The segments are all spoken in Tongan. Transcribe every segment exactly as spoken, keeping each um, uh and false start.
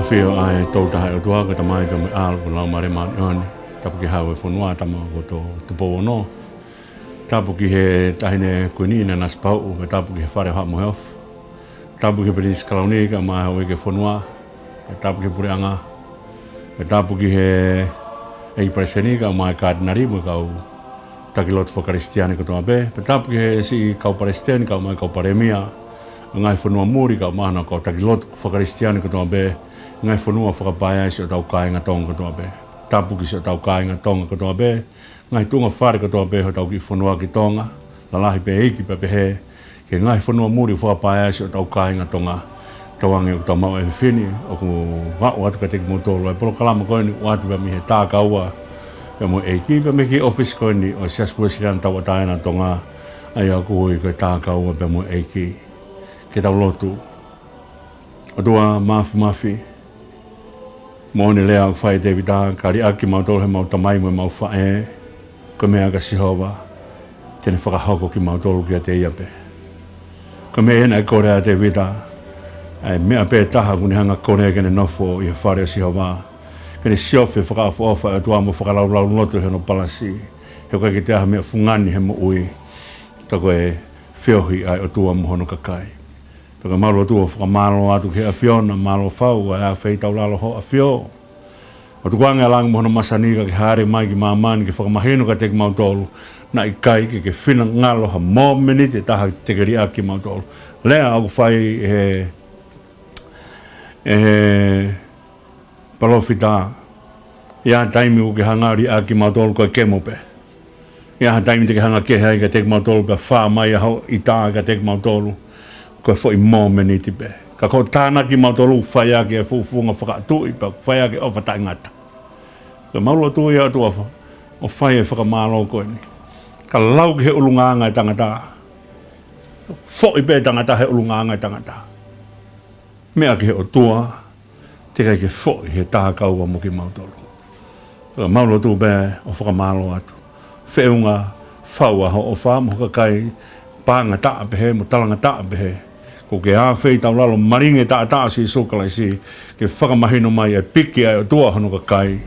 ʻAfio ʻa e Tolu Tahaʻi ʻOtua, ko e Tamai pea mo e ʻAlo, ko e Laumālie Māʻoniʻoni. Tapu ki he Hau ʻo e fonua, Tama ko Tupou Ono. Tapu ki he Taʻahine Kuini Nanasipauʻu, pea tapu ki he Fale ʻo Haʻa Moheofo. Tapu ki he Pilinisi Kalauni kae ʻumaʻā e houʻeiki ʻo e fonua. Pea tapu ki he Puleʻanga. Pea tapu ki he ʻEiki Palesiteni kae ʻumaʻā e Katinali mo e kau taki lotu fakakalisitiane kotoa pē. Pea tapu ki he siʻi kau palesiteni kae ʻumaʻā e kau palēmia ʻo e ngaahi fonua muli kae ʻumaʻā hono kau taki lotu fakakalisitiane kotoa pē, ngaahi fonua fakapaea, siʻotau kāinga Tonga kotoa pē. Tapu ki siʻotau kāinga Tonga kotoa pē, ngaahi tuʻunga fale kotoa pē hotau kiʻi fonua ki Tonga, lalahi pē, iiki pē, pehē ki he ngaahi fonua muli, fakapaea siʻotau kāinga Tonga. Tauange ʻoku tau maʻu e efiafi ni, ʻoku aʻu atu kiate kimoutolu ʻa e polokalama ko eni, ʻoatu pē mei he Takaua pea mo e ʻEiki, pea mei he kiʻi ʻōfisi ko eni ʻo e Siasi Uēsiliana Tauʻatāina ʻo Tonga, ʻa ia ʻoku ui ko e Takaua pea mo e ʻEiki. Ke tau lotu. ʻOtua Māfimafi, moʻoni e lea ʻoku fai ʻe Tēvita, ka liʻaki kimautolu ʻe heʻemau tamai mo ʻemau faʻē, ko e meʻa ʻa Sihova te ne fakahoko kimautolu kiate ia pē. Ko e meʻa ia naʻe kole ai ʻa Tēvita, ʻa e meʻa pē taha ʻoku ne hanga ʻo kole ke ne nofo ʻi he fale ʻo Sihova, ke ne siofi e fakaʻofoʻofa ʻa e ʻOtua mo fakalaulauloto ʻi hono palasi. He ʻoku ʻikai ke toe ʻi ai ha meʻa fungani he moʻui, ka ko e feohi ʻa e ʻOtua mo hono kakai. Pea ʻoku mau lotu ʻo fakamālō atu ki he ʻAfiona, mālō fau ʻa e ʻafeitaulalo ʻo hoʻo ʻAfio. ʻO tukuange ʻa langi mo hono masani kae ke hāʻele mai ki māmani ke fakamahino kiate kimautolu naʻe ʻikai ke ke finangalo ha momeniti ʻe taha te ke liʻaki kimautolu. Lea ʻoku fai ʻe he, ʻe he palōfita, ʻi ha taimi ʻoku ke hanga ʻo liʻaki kimautolu ko e kemo pē. ʻI ha taimi te ke hanga ʻo kehe ai kiate kimautolu pea fā mai ʻa hoʻo ʻita kiate kimautolu ko e foʻi momeniti pē. Ka ko hoʻo tānaki kimautolu ʻoku fai ʻaki e fuʻu funga fakatuʻi pea ʻoku fai ʻaki e ʻofa taʻengata. Ko ʻemau lotu ia ʻOtua, ʻo fai e fakamālō ko eni. Ka lau ki he ʻulungaanga ʻo e tangata, foʻi pē tangata he ʻulungaanga ʻo e tangata. Meʻa ki he ʻOtua, teʻeki ai ke foʻi he Takaua mo kimautolu. Pea ʻoku mau lotu pē ʻo fakamālō atu. Feʻunga fau ʻa hoʻo ʻofa mo ho kakai, paʻanga taʻa pehē mo talanga taʻa pehē. ʻOku ke ʻafeitaulalo malingi e taʻataʻa ʻo Sīsū Kalaisi, ke fakamahino mai e piki ʻa e ʻOtua hono kakai,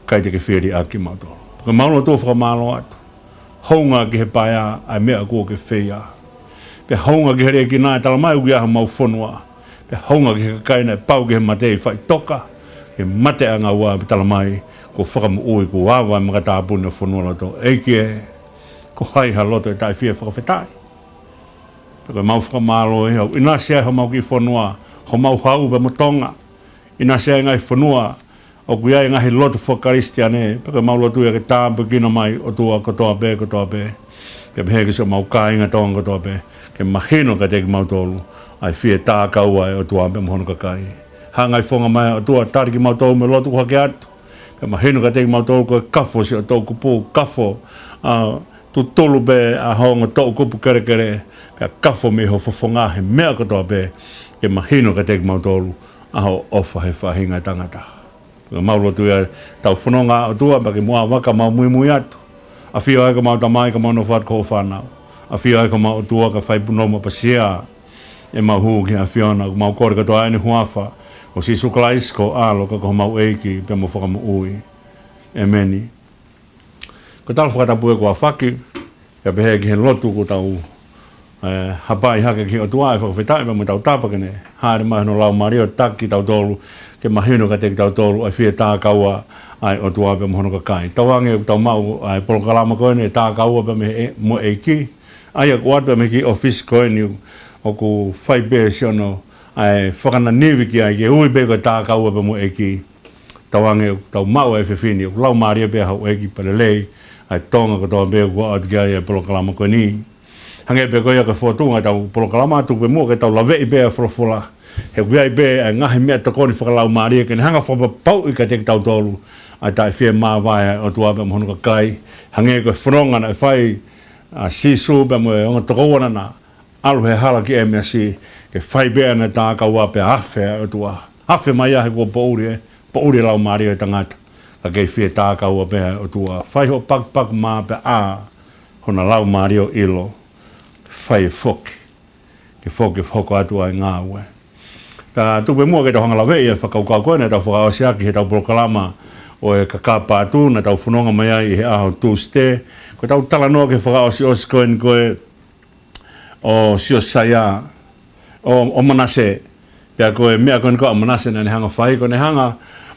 ʻikai te ke fie liʻaki kimautolu. Pea ʻoku mau lotu ʻo fakamālō atu. Hounga ki he paea ʻa e meʻa kuo ke feia. Pea hounga ki he liʻekina ʻe talamai ʻoku ʻi ai homau fonua. Pea hounga ki he kakai naʻe pau ke mate ʻi faʻitoka, ke mate ʻa e ngāue, pea talamai kuo fakamoʻui, kuo ava e makatāpuni ʻo e fonua loto. ʻEiki ē, ko hai ha loto ʻe taʻefie fakafetaʻi? Pea ʻoku mau fakamālō ē, ʻoku ʻinasi ai homau kiʻi fonua, homau hau pea mo Tonga. ʻInasi ai e ngaahi fonua ʻoku ʻi ai e ngaahi lotu fakakalisitiane, pea ʻoku mau lotu ia ke tāpuekina mai ʻOtua kotoa pē, kotoa pē. Pea pehē ki siʻomau kāinga Tonga kotoa pē, ke mahino kiate kimautolu ʻa e fie takaua ʻa e ʻOtua pea mo hono kakai. Hangai fonga mai ʻOtua, tali kimautolu mo e lotu ʻoku hake atu. Pea mahino kiate kimautolu ko e kafo siʻo toʻukupu, kafo, ʻa, tutulu pē ʻa ho ongo toʻukupu kelekele, pea kafo mei ho fofonga he meʻa kotoa pē, ke mahino kiate kimautolu ʻa hoʻo ʻofa he faʻahinga ʻo e tangata. Pea ʻoku mau lotu ia ʻetau fononga ʻOtua, pea ke muʻa vaka mau muimui atu. ʻAfio ai ko homau Tamai, ka mau nofo atu ko hoʻo fānau. ʻAfio ai ko homau ʻOtua, ka fai punou mo ʻapasia ʻemau hū ki he ʻAfiona, ʻoku mau kole kotoa ʻi he huafa ʻo Sīsū Kalaisi ko ho ʻAlo, ka ko homau ʻEiki pea mo Fakamoʻui. ʻEmeni. Ko e tala fakatapu ē kuo aofaki, pea pehē ki he lotu kuo tau, ē, hapai hake ki he ʻOtua, ʻe fakafetaʻi pea mo tautapa ke ne hāʻele mai hono Laumālie ʻo taki kitautolu, ke mahino kiate kitautolu ʻa e fie takaua ʻa e ʻOtua pea mo hono kakai. Tauange ʻoku tau maʻu ʻa e polokalama ko eni, ʻe Takaua pea mo e, mo e ʻEiki. ʻA ia ʻoku ʻoatu pē mei he kiʻi ʻōfisi ko eni, ʻoku fai pē siʻono, ʻa e fakananivi ki ai, ke ui pē ko e Takaua pea mo e ʻEiki. Tauange ʻoku tau maʻu e efiafi ni, ʻoku laumālie pē ʻa houʻeiki pea lelei ʻa e Tonga kotoa pē ʻoku ʻoatu ki ai e polokalama ko eni. Hangē pē ko ia ko e fōtunga ʻetau polokalama, tuku pē muʻa ke tau laveʻi pē ʻa e folofola. He ʻoku ʻi ai pē ʻa e ngaahi meʻatokoni fakalaumālie ke ne hanga ʻo fakapapauʻi kiate kitautolu ʻa e taʻefiemāvae ʻa e ʻOtua pea mo hono kakai. Hangē ko e fononga naʻe fai ʻa Sīsū pea mo e ongo tokoua naʻa na ʻalu he hala ki ʻEmeasi, ke fai pē ʻa e Takaua pea afe ʻa e ʻOtua. Afe mai ā he kuo poʻuli ē, poʻuli e laumālie ʻo e tangata. Ka kei fie takaua pē ʻa e ʻOtua. Fai hoʻo pakupaku mā pea ʻā hona laumālie ʻo ʻilo. Fai e foki. Ke foki ʻo hoko atu ʻa e ngāue. Ka tuku pē muʻa ke tau hanga ʻo laveʻi e fakakaukau ko ē naʻa tau fakaʻosi ʻaki heʻetau polokalama ʻo e Kakapa Atu naʻa tau fononga mai ai ʻi he ʻaho Tūsite. Ko ʻetau talanoa ki he fakaʻosiʻosi ko eni ko ē ʻo Siosaia, ʻo, ʻo Manase. Pea ko e meʻa ko eni ko ē ʻa Manase naʻa ne hanga ʻo fai, ko ʻene hanga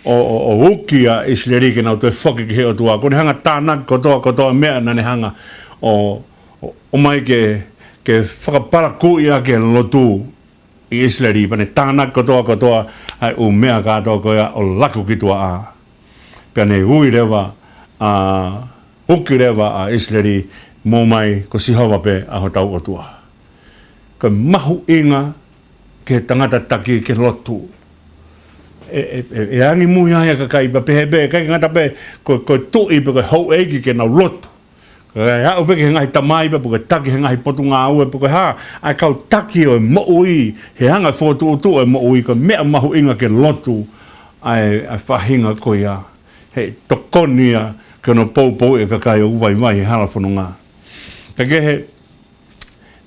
ʻo, ʻo, ʻo uki ʻa ʻIsileli ke nau toe foki ki he ʻOtua. Ko ʻene hanga ʻo tānaki kotoa, kotoa meʻa naʻa ne hanga ʻo, ʻo, ʻomai ke, ke fakapalakuʻi ʻaki e lotu ʻi ʻIsileli, pea ne tānaki kotoa kotoa ʻa e ʻū meʻa kātoa ko ia ʻo laku ki tuaʻā. Pea ne ui leva, ʻa, uki leva ʻa ʻIsileli, mou mai ko Sihova pē ʻa hotau ʻOtua. Ko e mahuʻinga ki he tangata taki ke lotu. ʻE, ʻe, ʻe, ʻe angi muʻa ia ʻa e kakai pea pehē pē, ʻikai ke ngata pē ko, ko e tuʻi pe ko e houʻeiki ke nau lotu. Kae aʻu pē ki he ngaahi tamai pē, pe ko e taki he ngaahi potungāue, pe ko e hā, ʻa e kau taki ʻo e moʻui, he anga e fokotuʻutuʻu ʻo e moʻui, ko e meʻa mahuʻinga ke lotu ʻa e, ʻa e faʻahinga ko ia, he tokoni ia ki hono poupouʻi e kakai ʻoku vaivai he hala fononga. Ka kehe,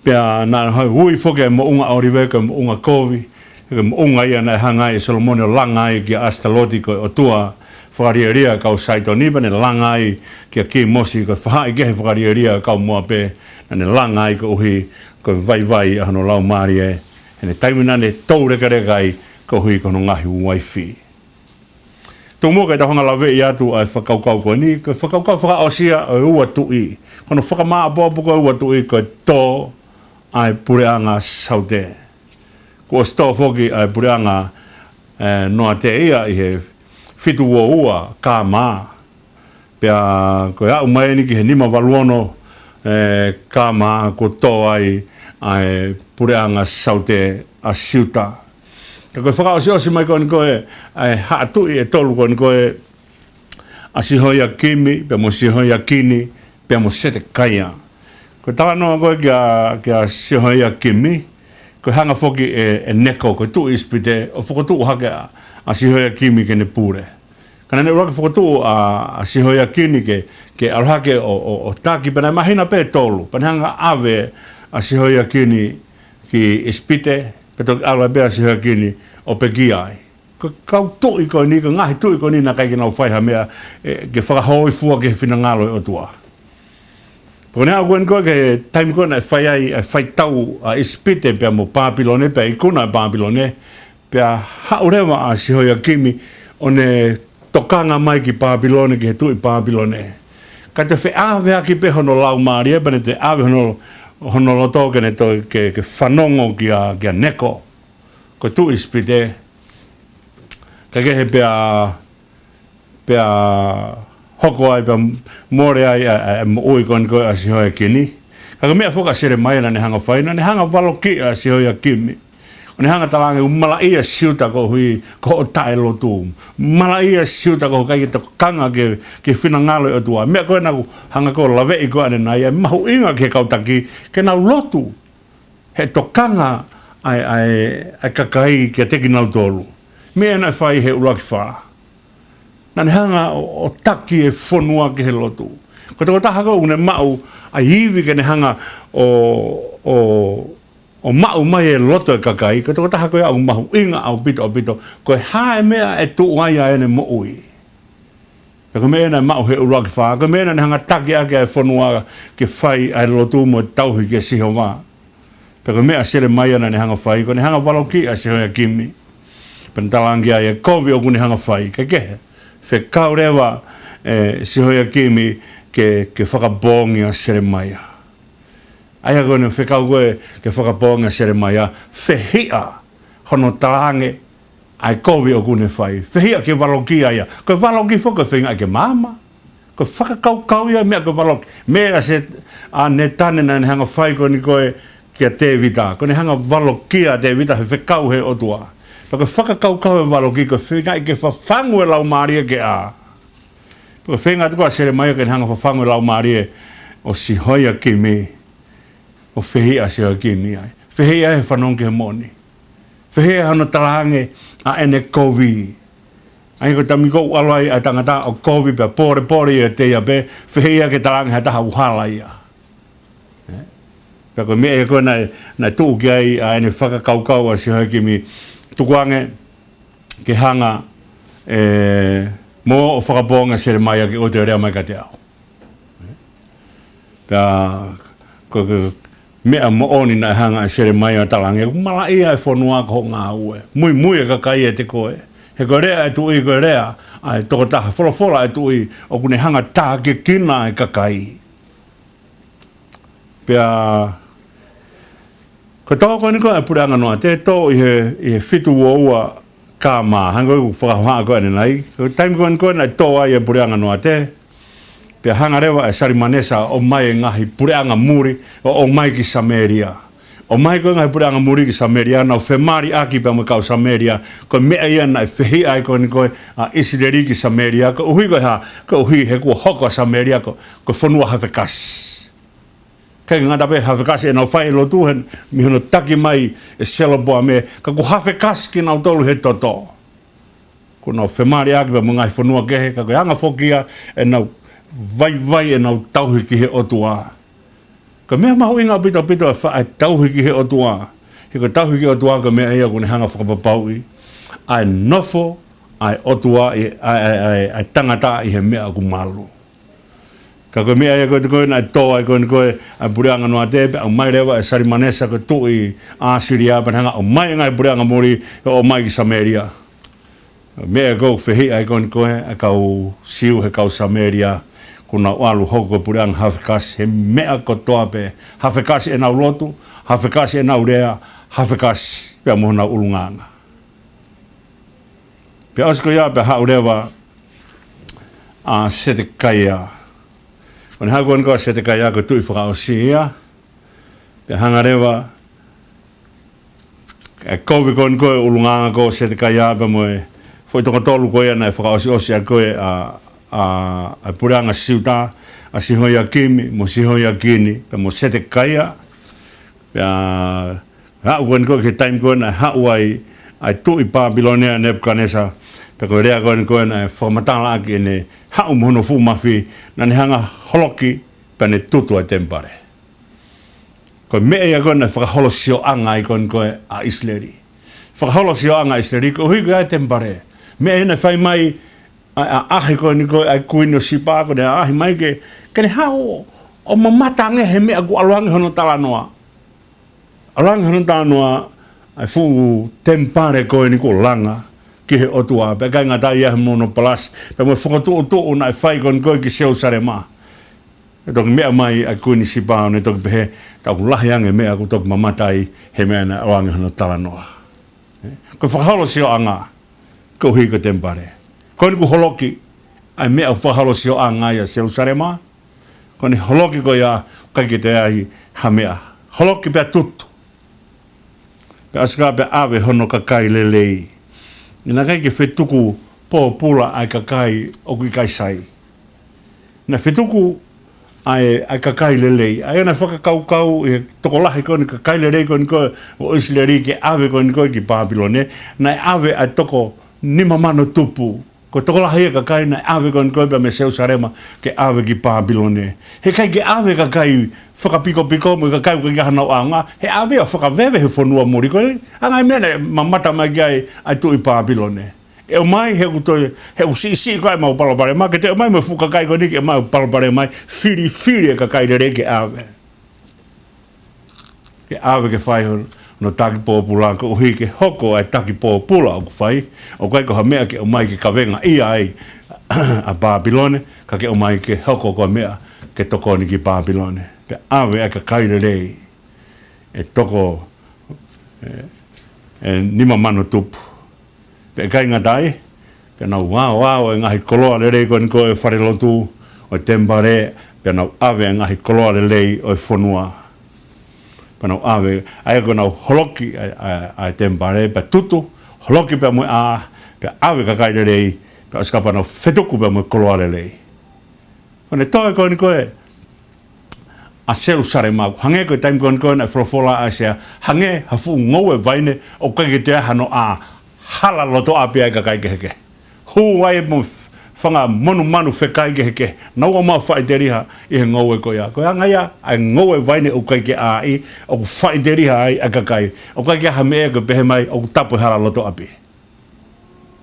pea naʻe ui foki e moʻunga ʻŌlive ko e moʻunga kovi, ko e moʻunga ia naʻe hanga ai ʻe Solomone ʻo langa ai kia ʻAsitaloti ko e ʻotua fakalielia ʻo e kau Saitoni, pea ne langa ai kia Kimosi ko e faʻahikehe fakalielia ʻo e kau Moape, naʻa ne langa ai koeʻuhi ko e vaivai ʻa hono laumālie, he ko e taimi naʻa ne toulekeleka ai koeʻuhi ko hono ngaahi uaifi. Tuku muʻa ke tau hanga ʻo laveʻi atu ʻa e fakakaukau ko eni, ko e fakakaukau fakaʻosi ia ʻo e ua tuʻi. Ko hono fakamāʻopoʻopo ko e ua tuʻi ko e tō ʻa e puleʻanga Saute. Kuo ʻosi tō foki ʻa e puleʻanga, ē, Noate ia ʻi he fitu ua ua K M. Pea ko e aʻu mai eni ki he nima valu ono, ē, K M kuo tō ai ʻa e puleʻanga Saute ʻa Siuta. Ka ko e fakaʻosiʻosi mai ko eni ko ē ʻa e haʻa tuʻi ʻe tolu ko eni ko ē ʻa Sihoiakimi, pea mo Sihoiakini, pea mo Setekaia. Ko e talanoa ko ē kia, kia Sihoiakimi, ko e hanga foki ʻe, ʻe Neko, ko e tuʻi ʻIsipite, ʻo fokotuʻu hake ʻa, ʻa Sihoiakimi ke ne pule. Ka naʻa ne ʻuluaki fokotuʻu ʻa, ʻa Sihoiakini ke, ke ʻalu hake ʻo, ʻo, ʻo taki, pea naʻe māhina pē ʻe tolu. Pea ne hanga ʻo ʻave ʻa Sihoiakini ki ʻIsipite, pea toki ʻalu pē ʻa Sihoiakini ʻo pekia ai. Ko e kau tuʻi ko eni, ko e ngaahi tuʻi ko eni naʻe ʻikai ke nau fai ha meʻa, ē, ke fakahōifua ki he finangalo ʻo e ʻOtua. Pea ko ʻene aʻu ko eni ko ē ki he taimi ko ē naʻe fai ai ʻa e faitau ʻa ʻIsipite pea mo Pāpilone, pea ikuna ʻa Pāpilone, pea haʻu leva ʻa Sihoiakimi ʻo ne tokanga mai ki Pāpilone, ki he tuʻi Pāpilone. Ka ne toe feʻaveaki pē hono laumālie, pea ne toe ʻave hono, hono loto ke ne toe ke, ke fanongo kia, kia Neko, ko e tuʻi ʻIsipite. Ka kehe pea, pea hoko ai, pea mole ai ʻa, ʻa, ʻa e moʻui ko eni ko ē ʻa Sihoiakini. Ka ko e meʻa foki ʻa Selemaia naʻa ne hanga ʻo fai, naʻa ne hanga ʻo valokiʻi ʻa Sihoiakimi. ʻO ne hanga ʻo talaange ʻoku malaʻia Siuta koeʻuhi ko hoʻo taʻelotu. Malaʻia Siuta ko hoʻo ʻikai ke tokanga ki he, ki he finangalo ʻo e ʻOtua. Meʻa ko ē naʻa ku hanga ko ē ʻo laveʻi ko ē ʻanenai, ʻa e mahuʻinga ki he kau taki ke nau lotu. He tokanga ʻa e, ʻa e, ʻa e kakai kiate kinautolu. Meʻa naʻe fai he ʻuluaki fā. Naʻa ne hanga ʻo, ʻo taki e fonua ki he lotu. Ko e tokotaha ko ē ʻoku ne maʻu ʻa e ivi ke ne hanga ʻo, ʻo, ʻo maʻu mai e loto e kakai, ko e tokotaha ko ia ʻoku mahuʻinga ʻaupito, ʻaupito. Ko e hā e meʻa ʻe tuʻu ai ʻa ʻene moʻui. Pea ko e meʻa naʻe maʻu he ʻuluaki fā, ko e meʻa naʻa ne hanga ʻo taki ʻaki ʻa e fonua ke fai ʻa e lotu mo e tauhi kia Sihova. Pea ko e meʻa ʻa Selemaia naʻa ne hanga ʻo fai, ko ʻene hanga ʻo valokiʻi ʻa Sihoiakimi. Pea ne talaange ai e kovi ʻoku ne hanga ʻo fai, ka kehe, fekau leva ʻe Sihoiakimi ke, ke fakapoongi ʻa Selemaia. ʻA ia ko ʻene fekau ko ē ke fakapoongi ʻa Selemaia, fehiʻa hono talaange ʻa e kovi ʻoku ne fai. Fehiʻa ke valokiʻi ia. Ko e valokiʻi foki ko e feingaʻi ke maama. Ko e fakakaukau ia meʻa ko e valokiʻi. Meʻa ʻa Se-, ʻa Nētane naʻa ne hanga ʻo fai ko eni ko ē kia Tēvita. Ko ʻene hanga ʻo valokiʻi ʻa Tēvita he fekau he ʻOtua. Pea ko e fakakaukau e valokiʻi ko e feingaʻi ke fafangu e laumālie ke ʻā. Pea ko e feinga atu ko ē ʻa Selemaia ke ne hanga ʻo fafangu e laumālie ʻo Sihoiakimi. ʻO fehiʻa ʻa Sihoiakimi ai. Fehiʻa he fanongo ki he moʻoni. Fehiʻa hono talaange ʻa ʻene kovi. ʻA ia ko e taimi ko ē ʻoku ʻalu ai ʻa e tangata ʻo kovi pea pōlepole ʻiate ia pē, fehiʻa ke talaange ha taha ʻoku hala ia. Ē? Pea ko e meʻa ia ko ē naʻe, naʻe tuʻu ki ai ʻa ʻene fakakaukau ʻa Sihoiakimi tukuange ke hanga ʻe Mō ʻo fakapoongi ʻa Selemaia ke ʻoua te ke lea mai kiate au. Pea ko e meʻa moʻoni naʻe hanga ʻe Selemaia ʻo talaange, ʻoku malaʻia e fonua ko hoʻo ngāue. Muimui e kakai ʻiate koe. He ko e lea ʻa e tuʻi ko e lea ʻa e tokotaha, folofola ʻa e tuʻi ʻoku ne hanga ʻo tākiekina e kakai. Pea ko e tō ko eni ko ē ʻa e puleʻanga Noate, tō ʻi he, ʻi he fitu ua ua K.M., hangē ko ʻeku fakahohaʻa ko ē ʻanenai. Ko e taimi ko eni ko ē naʻe tō ai e puleʻanga Noate, pea hanga leva ʻe Salimanesa ʻo ʻomai e ngaahi puleʻanga muli ʻo ʻomai ki Samēlia. ʻOmai ko ē ngaahi puleʻanga muli ki Samēlia, nau femaliʻaki pea mo e kau Samēlia. Ko e meʻa ia naʻe fehiʻa ai ko eni ko ē ʻa ʻIsileli ki Samēlia, koeʻuhi ko e hā? Koeʻuhi he kuo hoko ʻa Samēlia ko, ko e fonua hafekasi. ʻIkai ke ngata pē hafekasi ʻenau fai e lotu he, mei hono taki mai ʻe Selopoame, ka kuo hafekasi kinautolu he toto. Kuo nau femaliʻaki pea mo e ngaahi fonua kehe, ka ko e anga foki ia ʻenau vaivai ʻenau tauhi ki he ʻOtua. Ko e meʻa mahuʻinga ʻaupito ʻaupito ʻa e fa-, ʻa e tauhi ki he ʻOtua. He ko e tauhi ki he ʻOtua ko e meʻa ia ʻoku ne hanga ʻo fakapapauʻi ʻa e nofo ʻa e ʻOtua ʻi, ʻa e, ʻa e, ʻa e, ʻa e tangata ʻi he meʻa ʻoku malu. Ka ko e meʻa ia ko ē ko ē naʻe tō ai ko eni ko ē ʻa e puleʻanga Noate, pea ʻomai leva ʻe Salimanesa ko e tuʻi ʻAsilia, pea ne hanga ʻo ʻomai e ngaahi puleʻanga muli ʻo ʻomai ki Samēlia. Meʻa ko ē ʻoku fehiʻa ai ko eni ko ē ʻa e kau Siu he kau Samēlia, kuo nau ʻalu ʻo hoko ko e puleʻanga hafekasi he meʻa kotoa pē. Hafekasi ʻenau lotu, hafekasi ʻenau lea, hafekasi pea mo honau ʻulungaanga. Pea ʻosi ko ia pea haʻu leva ʻa Setekaia. Ko ʻene haʻu ko eni ko ē ʻa Setekaia ko e tuʻi fakaʻosi ia. Pea hanga leva ʻe kovi ko eni ko ē ʻulungaanga ko Setekaia pea mo e foʻi toko tolu ko ia naʻe fakaʻosiʻosi ʻaki ko ē ʻa, ʻa, ʻa e puleʻanga Siuta, ʻa Sihoiakimi mo Sihoiakini pea mo Setekaia. Pea haʻu ko eni ko ē ki he taimi ko ē naʻe haʻu ai ʻa e tuʻi Pāpilone ʻa Nepukanesa, pea ko e lea ko eni ko ē naʻe fakamatala ʻaki ʻene haʻu mo hono fuʻu mafi, naʻa ne hanga ʻo holoki pea ne tutu ʻa e temipale. Ko e meʻa ia ko ē naʻe fakaholosioʻanga ai ko eni ko ē ʻa ʻIsileli. Fakaholosioʻanga ʻa ʻIsileli koeʻuhi ko e temipale. Meʻa ia naʻe fai mai ʻa, ʻa, ʻaʻahi ko eni ko ē ʻa e kuini ʻo Sipa, ko ʻene ʻaʻahi mai ke, ke ne haʻu ʻo mamata ange he meʻa ʻoku ʻalu ange hono talanoa. ʻAlu ange hono talanoa ʻa e fuʻu temipale ko eni kuo langa ki he ʻOtua, pea ʻikai ngata ai, ʻi hono palasi pea mo e fokotuʻutuʻu naʻe fai ko eni ko ē ki Selusalema. ʻE toki meʻa mai ʻa e kuini Sipa ʻo ne toki pehē, ka ʻoku lahi ange e meʻa ʻoku toki mamata ai he meʻa naʻe ʻalu ange hono talanoa. Ko e fakaholosioʻanga koeʻuhi ko e temipale. Ko eni kuo holoki ʻa e meʻa ʻoku fakaholosioʻanga ai ʻa Selusalema. Ko ʻene holoki ko ia ʻoku ʻikai ke toe ʻi ai ha meʻa. Holoki pea tutu. Pea ʻosi ko ia pea ʻave hono kakai lelei. Naʻe ʻikai ke fetuku pōpula ʻa e kakai ʻoku ʻikai sai. Naʻe fetuku ʻa e, ʻa e kakai lelei. ʻA ia naʻe fakakaukau ʻe he tokolahi ko eni kakai lelei ko eni ko ē ʻo ʻIsileli ke ʻave ko eni ko ē ki Pāpilone. Naʻe ʻave ʻa e toko nima mano tupu. Ko e tokolahi e kakai naʻe ʻave ko eni ko ē pea mei Selusalema ke ʻave ki Pāpilone. He ʻikai ke ʻave kakai fakapikopiko mo e kakai ʻoku ʻikai ke ʻi ai hanau ʻaonga. He ʻave ʻo fakaveve he fonua muli ko ē. Hangē ko e meʻa naʻe mamata mai ki ai ʻa e tuʻi Pāpilone. ʻE ʻomai he ʻoku toe, he ʻoku siʻisiʻi ko ē ʻemau palopalema, ke toe ʻomai mo e fuʻu kakai ko eni ke ʻomai ʻo palopalema mai, filifili e kakai lelei ke ʻave. Ke ʻave ke fai hono, hono taki pōpula, koeʻuhi ke hoko ʻa e taki pōpula ʻoku fai, ʻoku ʻikai ko ha meʻa ke ʻomai ke kavengaʻia ai ʻa Pāpilone, ka ke ʻomai ke hoko ko e meʻa ke tokoni ki Pāpilone. Pea ʻave ʻa e kakai lelei ʻe toko, ʻe, ʻe nima mano tupu. Pea ʻikai ngata ai, pea nau aoao e ngaahi koloa lelei ko eni ko ē ʻo e falelotu, ʻo e temipale, pea nau ʻave e ngaahi koloa lelei ʻo e fonua. Pea nau ʻave, ʻa ia ko ʻenau holoki ʻa e, ʻa e, ʻa e temipale, pea tutu, holoki pea mo e ʻā, pea ʻave kakai lelei, pea ʻosi ko ia pea nau fetuku pea mo e koloa lelei. Ko ʻene tō ai ko eni ko ē ʻa Selusalema, hangē ko e taimi ko eni ko ē naʻe folofola ʻa ʻAisea, hangē ha fuʻu ngoue vaine ʻoku ʻikai ke toe ʻi ai hano ʻā, hala loto ʻapi ai e kakai kehekehe. Hū ai mo f-, fanga monumanu fekai kehekehe. Nau ō mai ʻo faʻiteliha ʻi he ngoue ko ia. Ko e anga ia ʻa e ngoue vaine ʻoku ʻikai ke ʻai, ʻoku faʻiteliha ai ʻa e kakai. ʻOku ʻikai ke ʻi ai ha meʻa ke pehē mai ʻoku tapu e hala loto ʻapi.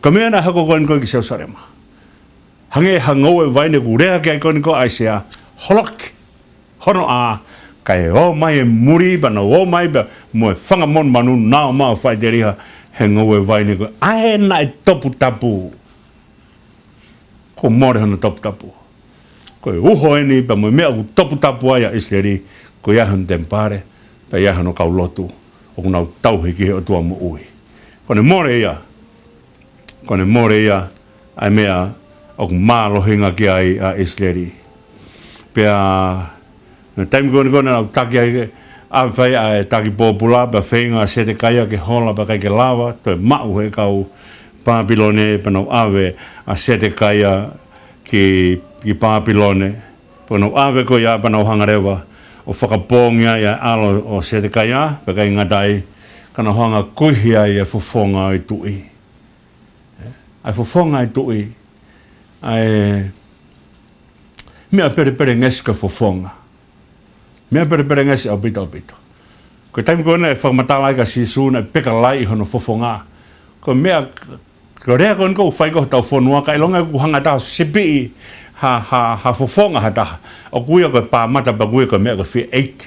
Ko e meʻa naʻe hoko ko eni ko ē ki Selusalema. Hangē ha ngoue vaine ʻoku lea ki ai ko eni ko ʻAisea, holoki hono ʻā, kae ō mai e muli pea nau ō mai pea mo e fanga monumanu, nau ō mai ʻo faʻiteliha he ngoue vaine ko ē naʻe toputapu. Kuo mole hono toputapu. Ko e uho eni pea mo e meʻa ʻoku toputapu ai ʻa ʻIsileli, ko ia hono temipale, pea ʻi ai hono kau lotu ʻoku nau tauhi ki he ʻOtua moʻui. Ko ʻene mole ia. Ko ʻene mole ia ʻa e meʻa ʻoku mālohinga ki ai ʻa ʻIsileli. Pea, ʻi he taimi ko eni ko ē naʻa nau taki ai, ʻave ʻa e taki pōpula, pea feinga ʻa Setekaia ke hola pea ʻikai ke lava, toe maʻu ʻe he kau Pāpilone, pea nau ʻave ʻa Setekaia ki, ki Pāpilone. Pea nau ʻave ko ia pea nau hanga leva ʻo fakapoongi ai ʻa e ʻalo ʻo Setekaia, pea ʻikai ngata ai, ka nau hanga ʻo kuihi ai e fofonga ʻo e tuʻi. ʻA e fofonga ʻo e tuʻi, ʻa e meʻa pelepelengesi ko e fofonga. Meʻa pelepelengesi ʻaupito, ʻaupito. Ko e taimi ko ē naʻe fakamatala ai kia Sīsū naʻe pekalai ʻi hono fofonga. Ko e meʻa, ko e lea ko eni ʻoku fai ko ē ʻi hotau fonua, ka ʻilonga ʻoku hanga ʻe ha taha ʻo sipiʻi ha, ha, ha fofonga ʻa ha taha, ʻoku ui ia ko e pāmata pea ʻoku ui ia ko e meʻa ko e fia ʻeiki.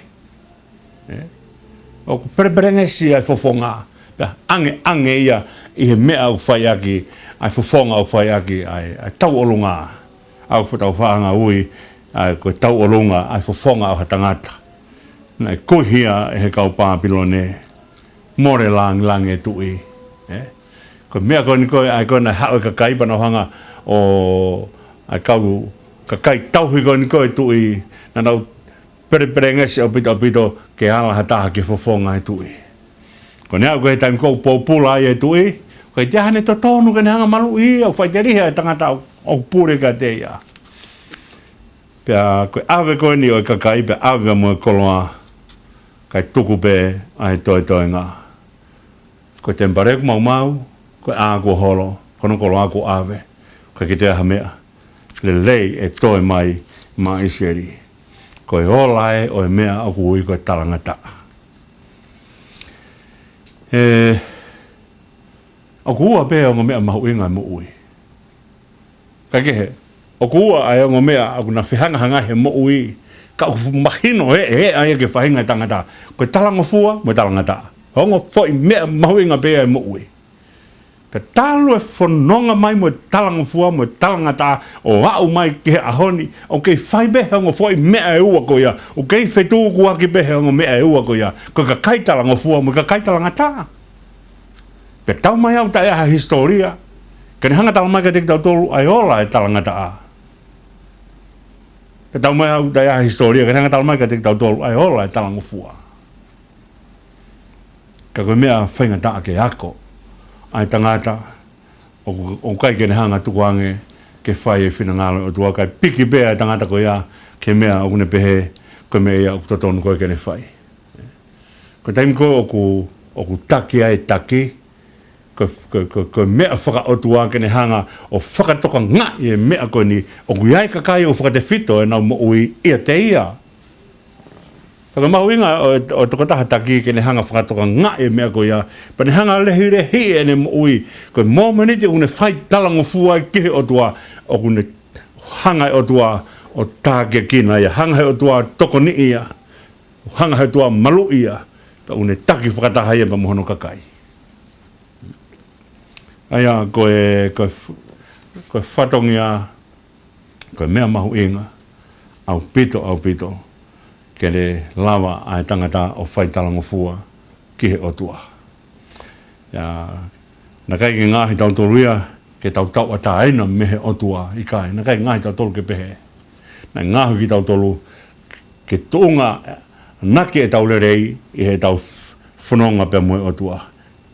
ʻE? ʻOku pelepelengesi ʻa e fofonga. Pea ʻangeʻange ia ʻi he meʻa ʻoku fai ʻaki, ʻa e fofonga ʻoku fai ʻaki ʻa e, ʻa e tauʻolunga. ʻA ia ʻoku tau faʻa hanga ʻo ui ʻa e ko e tauʻolunga ʻa e fofonga ʻo ha tangata. Naʻe kuihi ia ʻe he kau Pāpilone. Mole lāngilangi e tuʻi. ʻE? Ko e meʻa ko eni ko ē, ʻa ia ko ē naʻe haʻu e kakai pea nau hanga ʻo, ʻa e kau kakai tauhi ko eni ko ē e tuʻi, naʻa nau pelepelengesi ʻaupito, ʻaupito ke ala ha taha ki he fofonga ʻo e tuʻi. Ko ʻene aʻu ko ē he taimi ko ē ʻoku pōpula ai e tuʻi, ʻoku ʻikai toe ʻi ai haʻane totonu ke ne hanga ʻo maluʻi ia, ʻoku faʻiteliha e tangata ʻoku, ʻoku pule kiate ia. Pea ko e ʻave ko eni ʻo e kakai, pea ʻave mo e koloa, kae tuku pē ʻa e toetoenga. Ko e temipale kuo maumau, ko e ʻā kuo holo, ko hono koloa kuo ʻave, ʻoku ʻikai ke toe ʻi ai ha meʻa lelei ʻe toe mai maʻa ʻIsileli. Ko e ola ē ʻo e meʻa ʻoku ui ko e talangataʻa. ʻE, ʻoku ua pē ongo meʻa mahuʻinga ʻo e moʻui. Kae kehe, ʻoku ua ʻa e ongo meʻa ʻoku na fehangahangai he moʻui, ka ʻoku mahino ʻe, ʻe, ʻa ia ki he faʻahinga ʻo e tangata. Ko e talangofua mo e talangataʻa. Ongo foʻi meʻa mahuʻinga pē ia ʻo e moʻui. Pea talu e fononga mai mo e talangofua mo e talangataʻa ʻo aʻu mai ki he ʻaho ni, ʻoku kei fai pē he ongo foʻi meʻa ʻe ua ko ia, ʻoku kei fetukuaki pē he ongo meʻa ʻe ua ko ia, ko e kakai talangofua mo e kakai talangataʻa. Pea taumaiā ʻoku taʻe ʻi ai ha hisitōlia ke ne hanga ʻo tala mai kiate kitautolu ʻa e ola ʻo e talangataʻa. Pea taumaiā ʻoku taʻe ʻi ai ha hisitōlia ke ne hanga ʻo tala mai kiate kitautolu ʻa e ola ʻo e talangofua. Ka ko e meʻa faingataʻa ke ako ʻa e tangata ʻoku, ʻoku ʻikai ke ne hanga ʻo tukuange ke fai e finangalo ʻo e ʻOtua, kae piki pē ʻa e tangata ko ia ki he meʻa ʻoku ne pehē ko e meʻa ia ʻoku totonu ko ē ke ne fai. Ko e taimi ko ē ʻoku, ʻoku taki ai e taki, ko, ko, ko, ko e meʻa fakaʻotua ke ne hanga ʻo fakatokangaʻi e meʻa ko eni, ʻoku ʻi ai e kakai ʻoku fakatefito ʻenau moʻui ʻiate ia. Pea ko e mahuʻinga ʻo, ʻo e tokotaha taki ke ne hanga ʻo fakatokangaʻi e meʻa ko ia, pea ne hanga ʻo lehilehiʻi ʻene moʻui, ko e mōmeniti ʻoku ne fai talangofua ai ki he ʻOtua, ʻoku ne hanga ʻe he ʻOtua ʻo takiekina ia, hanga ʻe he ʻOtua ʻo tokoniʻi ia, hanga ʻe he ʻOtua ʻo maluʻi ia, pea ʻoku ne taki fakataha ia pea mo hono kakai. ʻA ia ko e, ko e f-, ko e fatongia, ko e meʻa mahuʻinga ʻaupito, ʻaupito, ke ne lava ʻa e tangata ʻo fai talangofua ki he ʻOtua. ʻIo, naʻe ʻikai ke ngaohi kitautolu ia ke tau tauʻatāina mei he ʻOtua, ʻikai, naʻe ʻikai ngaohi kitautolu ke pehē. Naʻe ngaohi kitautolu ke tuʻunga ʻaki ʻetau lelei ʻi heʻetau f-, fononga pea mo e ʻOtua.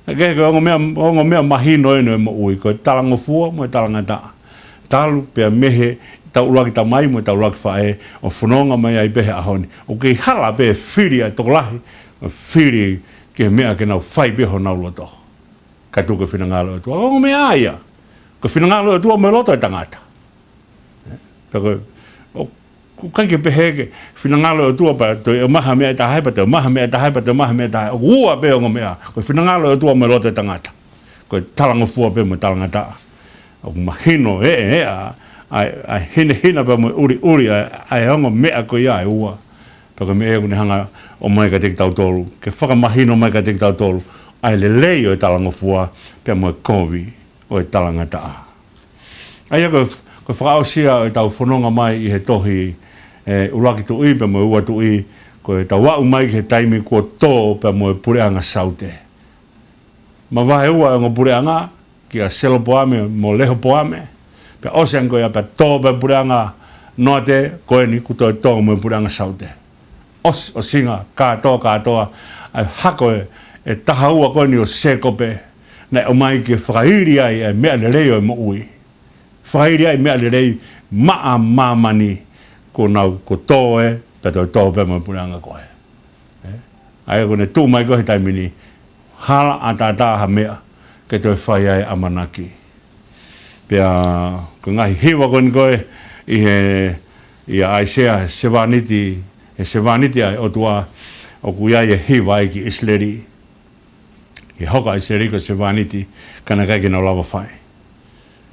Naʻe ʻikai ke ongo meʻa, ongo meʻa mahino ʻeni ʻo e moʻui, ko e talangofua mo e talangataʻa. Talu pea mei heʻetau ʻuluaki tamai mo ʻetau ʻuluaki faʻē ʻo fononga mai ai pē he ʻaho ni, ʻoku kei hala pē fili ʻa e tokolahi, fili ki he meʻa ke nau fai pē honau loto. Kae tuku e finangalo ʻo e ʻOtua. Ongo meʻa ia. Ko e finangalo ʻo e ʻOtua mo e loto ʻo e tangata. Pea ko e, ʻoku ʻikai ke pehē ke finangalo e ʻOtua pea toe ʻomai ha meʻa ʻe taha, pea toe ʻomai ha meʻa ʻe taha, pea toe ʻomai ha meʻa ʻe taha. ʻOku ua pē ongo meʻa. Ko e finangalo e ʻOtua mo e loto ʻo e tangata. Ko e talangofua pē mo e talangataʻa. ʻOku mahino ʻe, ʻe, ʻa, ʻa, ʻa e hinehina pea mo e ʻuliʻuli ʻa, ʻa e ongo meʻa ko ia ʻe ua. Pea ko e meʻa ia ʻoku ne hanga ʻo ʻomai kiate kitautolu, ke fakamahino mai kiate kitautolu ʻa e lelei ʻo e talangofua pea mo e kovi ʻo e talangataʻa. ʻA ia ko e, ko e fakaʻosi ia ʻo ʻetau fononga mai ʻi he tohi, ē, ʻUluaki Tuʻi pea mo e Ua Tuʻi, ko ʻetau aʻu mai ki he taimi kuo tō pea mo e puleʻanga Saute. Mavahe ua e ongo puleʻanga, kia Selopoame mo Lehopoame. Pea ʻosi ange ko ia pea tō pē puleʻanga Noate, ko eni kuo toe tō mo e puleʻanga Saute. ʻOsi, ʻosinga, kātoa, kātoa, ʻa e hako ʻe, ʻe taha ua ko eni ʻo Sēkope, naʻe ʻomai ke fakaili ai ʻa e meʻa lelei ʻo e moʻui. Fakaili ai meʻa lelei maʻa māmani, kuo nau, kuo tō ē, pea toe tō pē mo e puleʻanga ko ē. Ē? ʻA ia ko ʻene tuʻu mai ko ē he taimi ni, hala ʻataʻatā ha meʻa ke toe fai ai ʻamanaki. Pea ko e ngaahi hiva ko eni ko ē ʻi he, ʻia ʻAisea, he sevāniti, he sevāniti ʻa e ʻOtua, ʻoku ʻi ai e hiva ai ki ʻIsileli. Ke hoko ʻa ʻIsileli ko e sevāniti, ka naʻe ʻikai ke nau lava fai.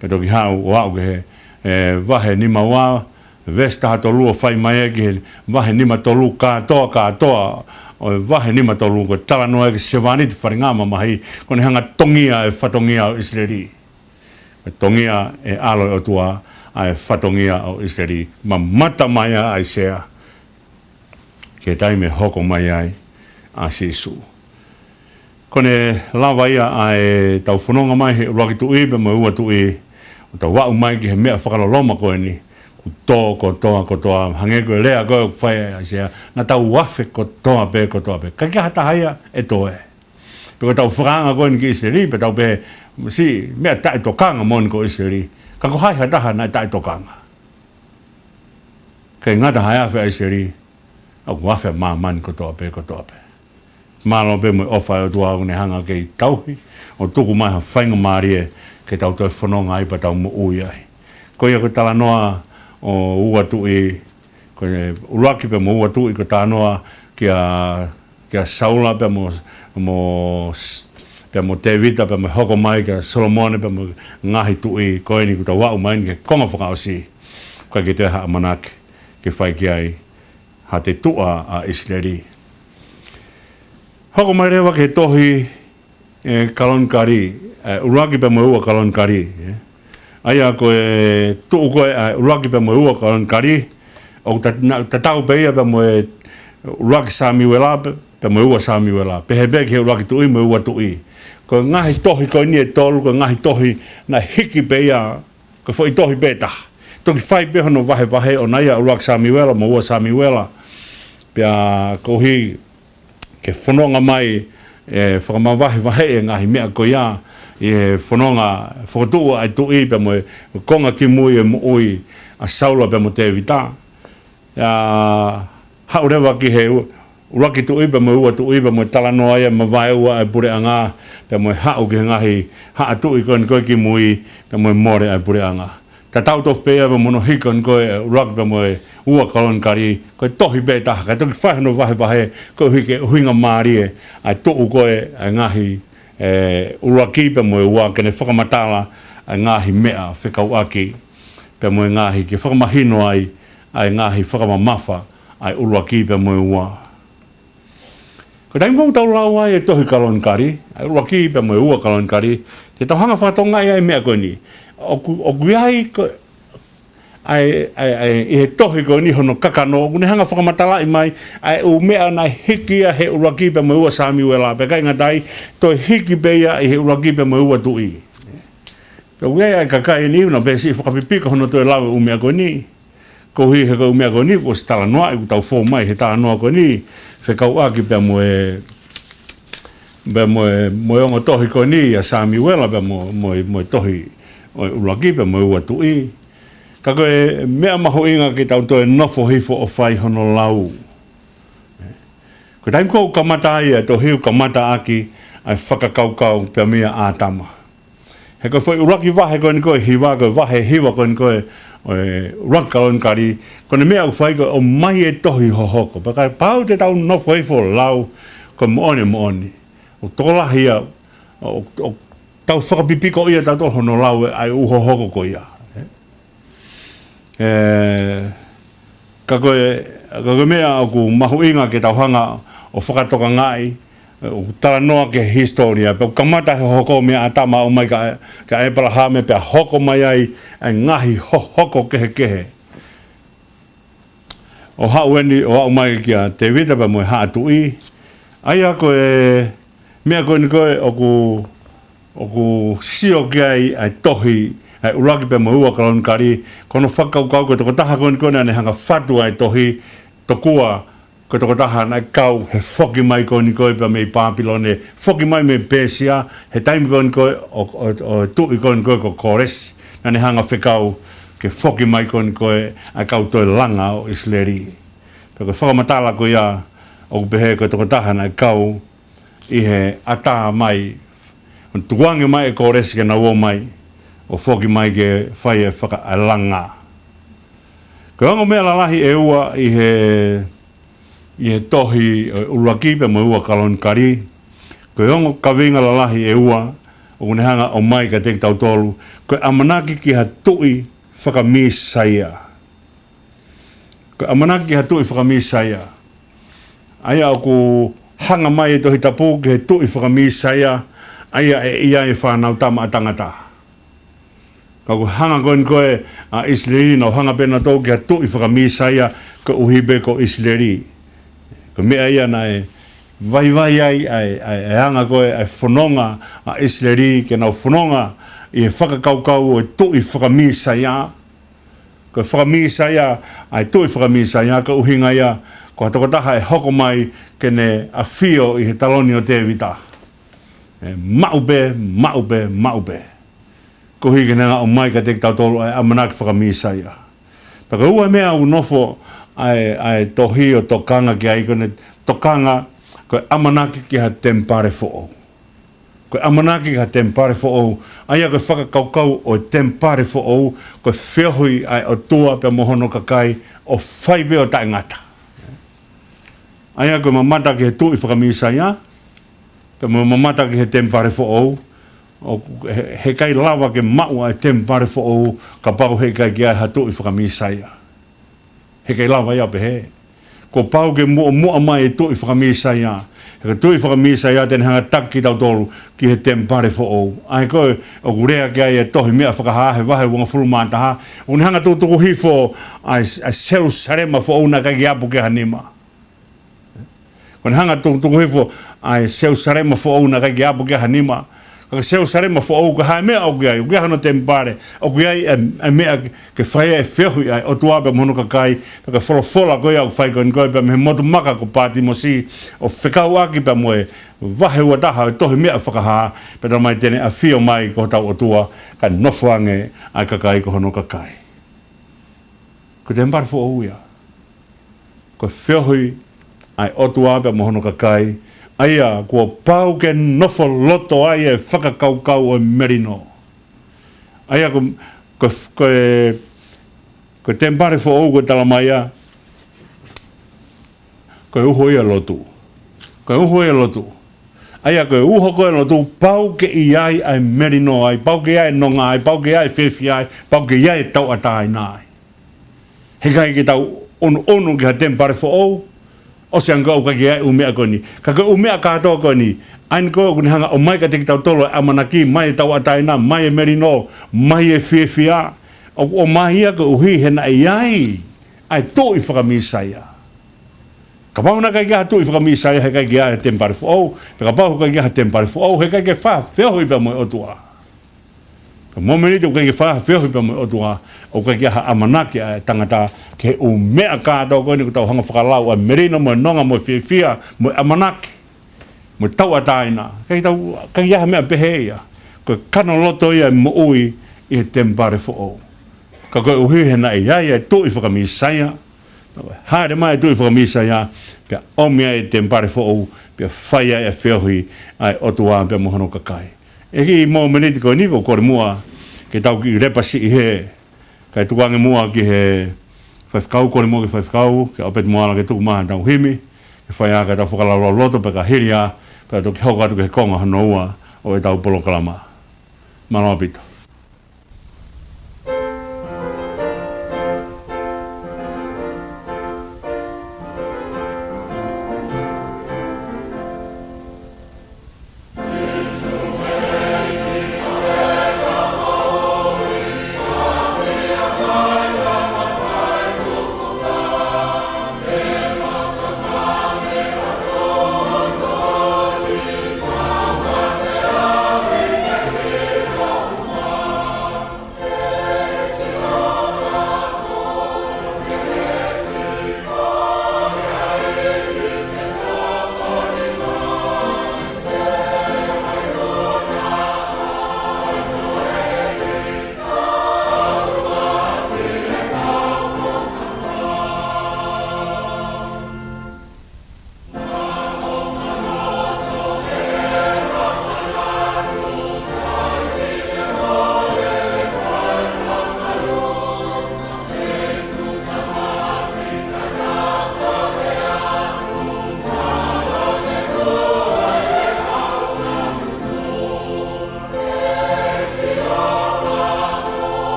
Pea toki haʻu ʻo aʻu ki he, ē, vahe nima ua, veesi taha tolu ʻo fai mai ē ki he vahe nima tolu, kātoa, kātoa ʻo e vahe nima tolu ko e talanoa ē ki he sevāniti falengamamahi, ko ʻene hanga tongia e fatongia ʻo ʻIsileli. Ko e tongia ʻe he ʻAlo ʻo e ʻOtua ʻa e fatongia ʻo ʻIsileli. Mamata mai ʻa ʻAisea ki he taimi ʻe hoko mai ai ʻa Sīsū. Ko ʻene lava ia ʻa ʻetau fononga mai he ʻUluaki Tuʻi pea mo e Ua Tuʻi, ʻo tau aʻu mai ki he meʻa fakaloloma ko eni, kuo tō kotoa, kotoa, hangē ko e lea ko ē ʻoku fai ʻe ʻAisea, naʻa tau afe kotoa pē, kotoa pē. ʻIkai ke ʻi ai ha taha ia ʻe toe. Pea ko ʻetau fakaanga ko eni ki ʻIsileli, pea tau pehē, siʻi meʻa taʻetokanga moʻoni ko ʻIsileli. Ka ko hai ha taha naʻe taʻetokanga? ʻIkai ngata he afe ʻa ʻIsileli, ʻoku afe ʻa māmani kotoa pē, kotoa pē. Mālō pē mo e ʻofa ʻa e ʻOtua ʻoku ne hanga ke tauhi, ʻo tuku mai ha faingamālie ke tau toe fononga ai pea tau moʻui ai. Ko ia ko e talanoa ʻo Ua Tuʻi, ko e ʻUluaki pea mo e Ua Tuʻi ko e talanoa kia, kia Saula pea mo, mo S-, pea mo Tēvita pea mo e hoko mai kia Solomone pea mo e ngaahi tuʻi, ko eni kuo tau aʻu mai eni ki he konga fakaʻosi. ʻIkai ke toe ʻi ai ha ʻamanaki ke fai ki ai ha ʻotua ʻa ʻIsileli. Hoko mai leva ki he tohi, ē, Kalonikali, ē, ʻUluaki pea mo e Ua Kalonikali, ē. ʻA ia ko e tuʻu ko ē ʻa e ʻUluaki pea mo e Ua Kalonikali, ʻoku ta-, na-, tatau pē ia pea mo e ʻUluaki Samiuela pe-, pea mo e Ua Samiuela. Pehē pē ki he ʻUluaki Tuʻi mo e Ua Tuʻi. Ko e ngaahi tohi ko eni ʻe tolu, ko e ngaahi tohi naʻe hiki pē ia, ko e foʻi tohi pē taha. Toki fai pē hono vahevahe ʻona ia ʻUluaki Samiuela mo e Ua Samiuela. Pea koeʻuhi ke fononga mai, ē, fakamavahevahe e ngaahi meʻa ko ia, ʻi he fononga fokotuʻu ʻa e tuʻi pea mo e konga kimui e moʻui ʻa Saula pea mo Tēvita. ʻIa, haʻu leva ki he ʻu-, ʻUluaki Tuʻi pea mo e Ua Tuʻi pea mo e talanoa ia mavaeua ʻa e puleʻanga, pea mo e haʻu ki he ngaahi haʻa tuʻi ko eni ko ē kimui, pea mo e mole ʻa e puleʻanga. Tatau tofu pē ia pea mo hono hiki ko eni ko ē ʻUluaki pea mo e Ua Kalonikali, ko e tohi pē taha, kae toki fai hono vahevahe, koeʻuhi ke ʻuhinga mālie ʻa e tuʻu ko ē ʻa e ngaahi, ē, ʻUluaki pea mo e Ua, ke ne fakamatala ʻa e ngaahi meʻa fekauʻaki, pea mo e ngaahi, ke fakamahino ai ʻa e ngaahi fakamamafa ʻa e ʻUluaki pea mo e Ua. Ko e taimi ʻoku tau lau ai e tohi Kalonikali, ʻa e ʻUluaki pea mo e Ua Kalonikali, te tau hanga fakatokangaʻi ʻa e meʻa ko eni. ʻOku, ʻoku ʻi ai ko, ʻa e, ʻa e, ʻa e, ʻi he tohi ko eni hono kakano, ʻoku ne hanga fakamatalaʻi mai ʻa e ʻū meʻa naʻe hiki ia he ʻUluaki pea mo e Ua Samiuela, pea ʻikai ngata ai, toe hiki pē ia ʻi he ʻUluaki pea mo e Ua Tuʻi. Pea ʻoku ʻi ai ʻa e kakai eni ʻoku nau pehē siʻi fakapipiko hono toe lau e ʻū meʻa ko eni. Koeʻuhi he ko e ʻū meʻa ko eni, kuo ʻosi talanoaʻi, kuo tau fou mai he talanoa ko eni, fekauʻaki pea mo e, pea mo e, mo e ongo tohi ko eni ʻa Samiuela pea mo, mo e, mo e tohi ʻo e ʻUluaki pea mo e Ua Tuʻi. Ka ko e meʻa mahuʻinga ke tau toe nofo hifo ʻo fai hono lau. Ko e taimi ʻoku kamata ai e tohi, ʻoku kamata ʻaki ʻa e fakakaukau pea meia ʻĀtama. He ko e foʻi ʻuluaki vahe ko eni ko e hiva, ko e vahe hiva ko eni ko e ʻo e ʻUluaki Kalonikali, ko ʻene meʻa ʻoku fai ko e ʻomai e tohi hohoko. Pea kapau te tau nofo hifo ʻo lau, ko e moʻoni, moʻoni. ʻOku tokolahi ia, ʻo, ʻo tau fakapipiko ia tautolu hono lau e ʻai ʻū hohoko ko ia. ʻE, ka ko e, ka ko e meʻa ʻoku mahuʻinga ke tau hanga ʻo fakatokangaʻi, ʻoku talanoa ki he hisitōlia, pea ʻoku kamata he hohoko meia ʻĀtama ʻo aʻu mai kia, kia ʻĒpalahame pea hoko mai ai ʻa e ngaahi hohoko kehekehe. ʻO haʻu eni, ʻo aʻu mai kia Tēvita pea mo e haʻa tuʻi. ʻA ia ko e meʻa ko eni ko ē ʻoku, ʻoku sio ki ai ʻa e tohi, ʻa e ʻUluaki pea mo e Ua Kalonikali, ko hono fakakaukau ko e tokotaha ko eni ko ē naʻa ne hanga ʻo fatu ʻa e tohi, tokua ko e tokotaha naʻe kau he foki mai ko eni ko ē pea mei Pāpilone, foki mai mei Pēsia, he taimi ko eni ko ē ʻo, ʻo, ʻo e tuʻi ko eni ko ē ko Kōlesi, naʻa ne hanga ʻo fekau ke foki mai ko eni ko ē ʻa e kau toe langa ʻo ʻIsileli. Pea ko e fakamatala ko ia ʻoku pehē ko e tokotaha naʻe kau ʻi he ʻatā mai, ʻo tukuange mai ʻe Kōlesi ke nau ō mai, ʻo foki mai ke fai e faka-, ʻa e langa. Ko e ongo meʻa lalahi ʻe ua ʻi he, ʻi he tohi ʻo e ʻUluaki pea mo e Ua Kalonikali, ko e ongo kaveinga lalahi ʻe ua, ʻoku ne hanga ʻo ʻomai kiate kitautolu, ko e ʻamanaki ki ha tuʻi fakaMīsaia. Ko e ʻamanaki ki ha tuʻi fakaMīsaia. ʻA ia ʻoku hanga mai e Tohi Tapu ki he tuʻi fakaMīsaia, ʻa ia ʻe ʻi ai e Fānautama ʻa Tangata. Ka ʻoku hanga ko eni ko ē ʻa ʻIsileli, nau hanga pē nautolu ki ha tuʻi fakaMīsaia, koeʻuhi pē ko ʻIsileli. Ko e meʻa ia naʻe vaivai ai ʻa e, ʻa e, ʻa e anga ko ē ʻa e fononga ʻa ʻIsileli, ke nau fononga ʻi he fakakaukau ʻo e tuʻi fakaMīsaia. Ko e fakaMīsaia, ʻa e tuʻi fakaMīsaia, ko e ʻuhinga ia, ko ha tokotaha ʻe hoko mai ke ne ʻafio ʻi he taloni ʻo Tēvita. ʻE maʻu pē, maʻu pē, maʻu pē. Koeʻuhi ke ne hanga ʻo ʻomai kiate kitautolu ʻa e ʻamanaki fakaMīsaia. Pea ko e ua meʻa ʻoku nofo ʻa e, ʻa e tohi ʻo tokanga ki ai, ko ʻene tokanga, ko e ʻamanaki ki ha temipale foʻou. Ko e ʻamanaki ki ha temipale foʻou, ʻa ia ko e fakakaukau ʻo e temipale foʻou, ko e feohi ʻa e ʻOtua pea mo hono kakai ʻo fai pē ʻo taʻengata. ʻA ia ko e mamata ki he tuʻi fakaMīsaia, pea mo e mamata ki he temipale foʻou, ʻoku, he, heʻikai lava ke maʻu ʻa e temipale foʻou, kapau heʻikai ke ʻi ai ha tuʻi fakaMīsaia. Heʻikai lava ia ʻo pehē. Kuo pau ke muʻomuʻa mai e tuʻi fakaMīsaia. He ko e tuʻi fakaMīsaia te ne hanga ʻo taki kitautolu ki he temipale foʻou. ʻA ia ko ē ʻoku lea ki ai e tohi Meʻa Fakahā he vahe uangofulu mā taha. ʻOku ne hanga ʻo tukutuku hifo ʻa e, ʻa e Selusalema foʻou naʻe ʻikai ke ʻapu ki ai ha nima. ʻOku ne hanga ʻo tukutuku hifo ʻa e Selusalema foʻou naʻe ʻikai ke ʻapu ki ai ha nima. Ka ko e Selusalema foʻou, ko e hā e meʻa ʻoku ʻi ai? ʻOku ʻi ai hono temipale, ʻoku ʻi ai e, e meʻa ke fai ai e feohi ʻa e ʻOtua pea mo hono kakai, pea ko e folofola ko ia ʻoku fai ko eni ko ē pea mei he motu maka ko Pātimosi, ʻo fekauʻaki pea mo e vahe ua taha ʻo e tohi Meʻa Fakahā, pea talamai te ne ʻafio mai ko hotau ʻOtua, kae nofo ange ʻa e kakai ko hono kakai. Ko e temipale foʻou ia. Ko e feohi ʻa e ʻOtua pea mo hono kakai, ʻa ia kuo pau ke nofo loto ai e fakakaukau ʻo e melino. ʻA ia ko, ko, ko e, ko e temipale foʻou ko e talamai ia, ko e uho ia ʻo e lotu. Ko e uho ia ʻo e lotu. ʻA ia ko e uho ko ē ʻo e lotu, pau ke ʻi ai ʻa e melino ai, pau ke ʻi ai e nonga ai, pau ke ʻi ai e fiefia ai, pau ke ʻi ai e tauʻatāina ai. Heʻikai ke tau ʻunuʻunu ki ha temipale foʻou, ʻosi ange ʻoku ʻikai ke ʻi ai e ʻū meʻa ko eni. Ka ko e ʻū meʻa kātoa ko eni, ʻa eni ko ē ʻoku ne hanga ʻo ʻomai kiate kitautolu e ʻamanaki, mai e tauʻatāina, mai e melino, mai e fiefia, ʻoku ʻomai ia koeʻuhi he naʻe ʻi ai ʻa e tuʻi fakaMīsaia. Kapau naʻe ʻikai ke ʻi ai ha tuʻi fakaMīsaia, heʻikai ke ʻi ai ha temipale foʻou, pea kapau heʻikai ke ʻi ai ha temipale foʻou, heʻikai ke fai ha feohi pea mo e ʻOtua. Ka mōmeniti ʻoku ʻikai ke fai ha feohi pea mo e ʻOtua, ʻoku ʻikai ke ʻi ai ha ʻamanaki ʻa e tangata ki he ʻū meʻa kātoa ko eni ʻoku tau hanga ʻo fakalau, ʻa e melino mo e nonga mo e fiefia mo e ʻamanaki mo e tauʻatāina. ʻIkai tau, ʻikai ke ʻi ai ha meʻa pehē ia. Ko e kano loto ia e moʻui ʻi he temipale foʻou. Ka koeʻuhi he naʻe ʻi ai e tuʻi fakaMīsaia, hāʻele mai e tuʻi fakaMīsaia, pea ʻomi ai e temipale foʻou, pea fai ai e feohi ʻa e ʻOtua pea mo hono kakai. ʻI he kiʻi mōmeniti ko eni ʻoku ou kole muʻa ke tau kiʻi lepa siʻi hē, Kae tuku ange muʻa ki he faifekau, kole muʻa ki he faifekau, kia ʻOpeti Moala ke tuku mai haʻatau himi, ke fai ʻaki ʻetau fakalaulauloto pea ka hili ia, pea toki hoko atu ki he konga hono ua ʻo ʻetau polokalama. Mālō ʻaupito.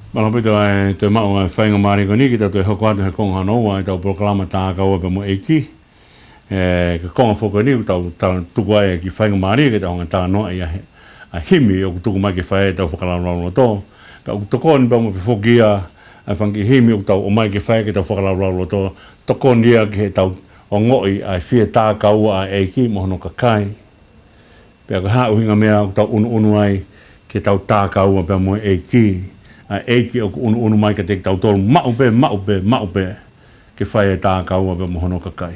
Mālō ʻaupito ʻa e toe maʻu ʻa e faingamālie ko eni ke tau toe hoko atu he konga hono ua ʻetau polokalama Tākaua pea mo e ʻEiki. ʻE, ko e konga foki eni ʻoku tau, tau tuku ai e kiʻi faingamālie ke tau hanga ʻo talanoaʻi ʻa e, ʻa e himi ʻoku tuku mai ke fai ai ʻetau fakalaulauloto. Pea ʻoku tokoni pea mo pē foki ia ʻa e fanga kiʻi himi ʻoku tau ʻomai ke fai ai ʻetau fakalaulauloto. Tokoni ia ki heʻetau ongoʻi ʻa e fie tākaua ʻa e ʻEiki mo hono kakai. Pea ko e hā e ʻuhinga meʻa ʻoku tau ʻunuʻunu ai ke tau tākaua pea mo e ʻEiki. ʻA e ʻEiki ʻoku ʻunuʻunu mai kiate kitautolu maʻu pē, maʻu pē, maʻu pē, ke fai e tākaua pea mo hono kakai.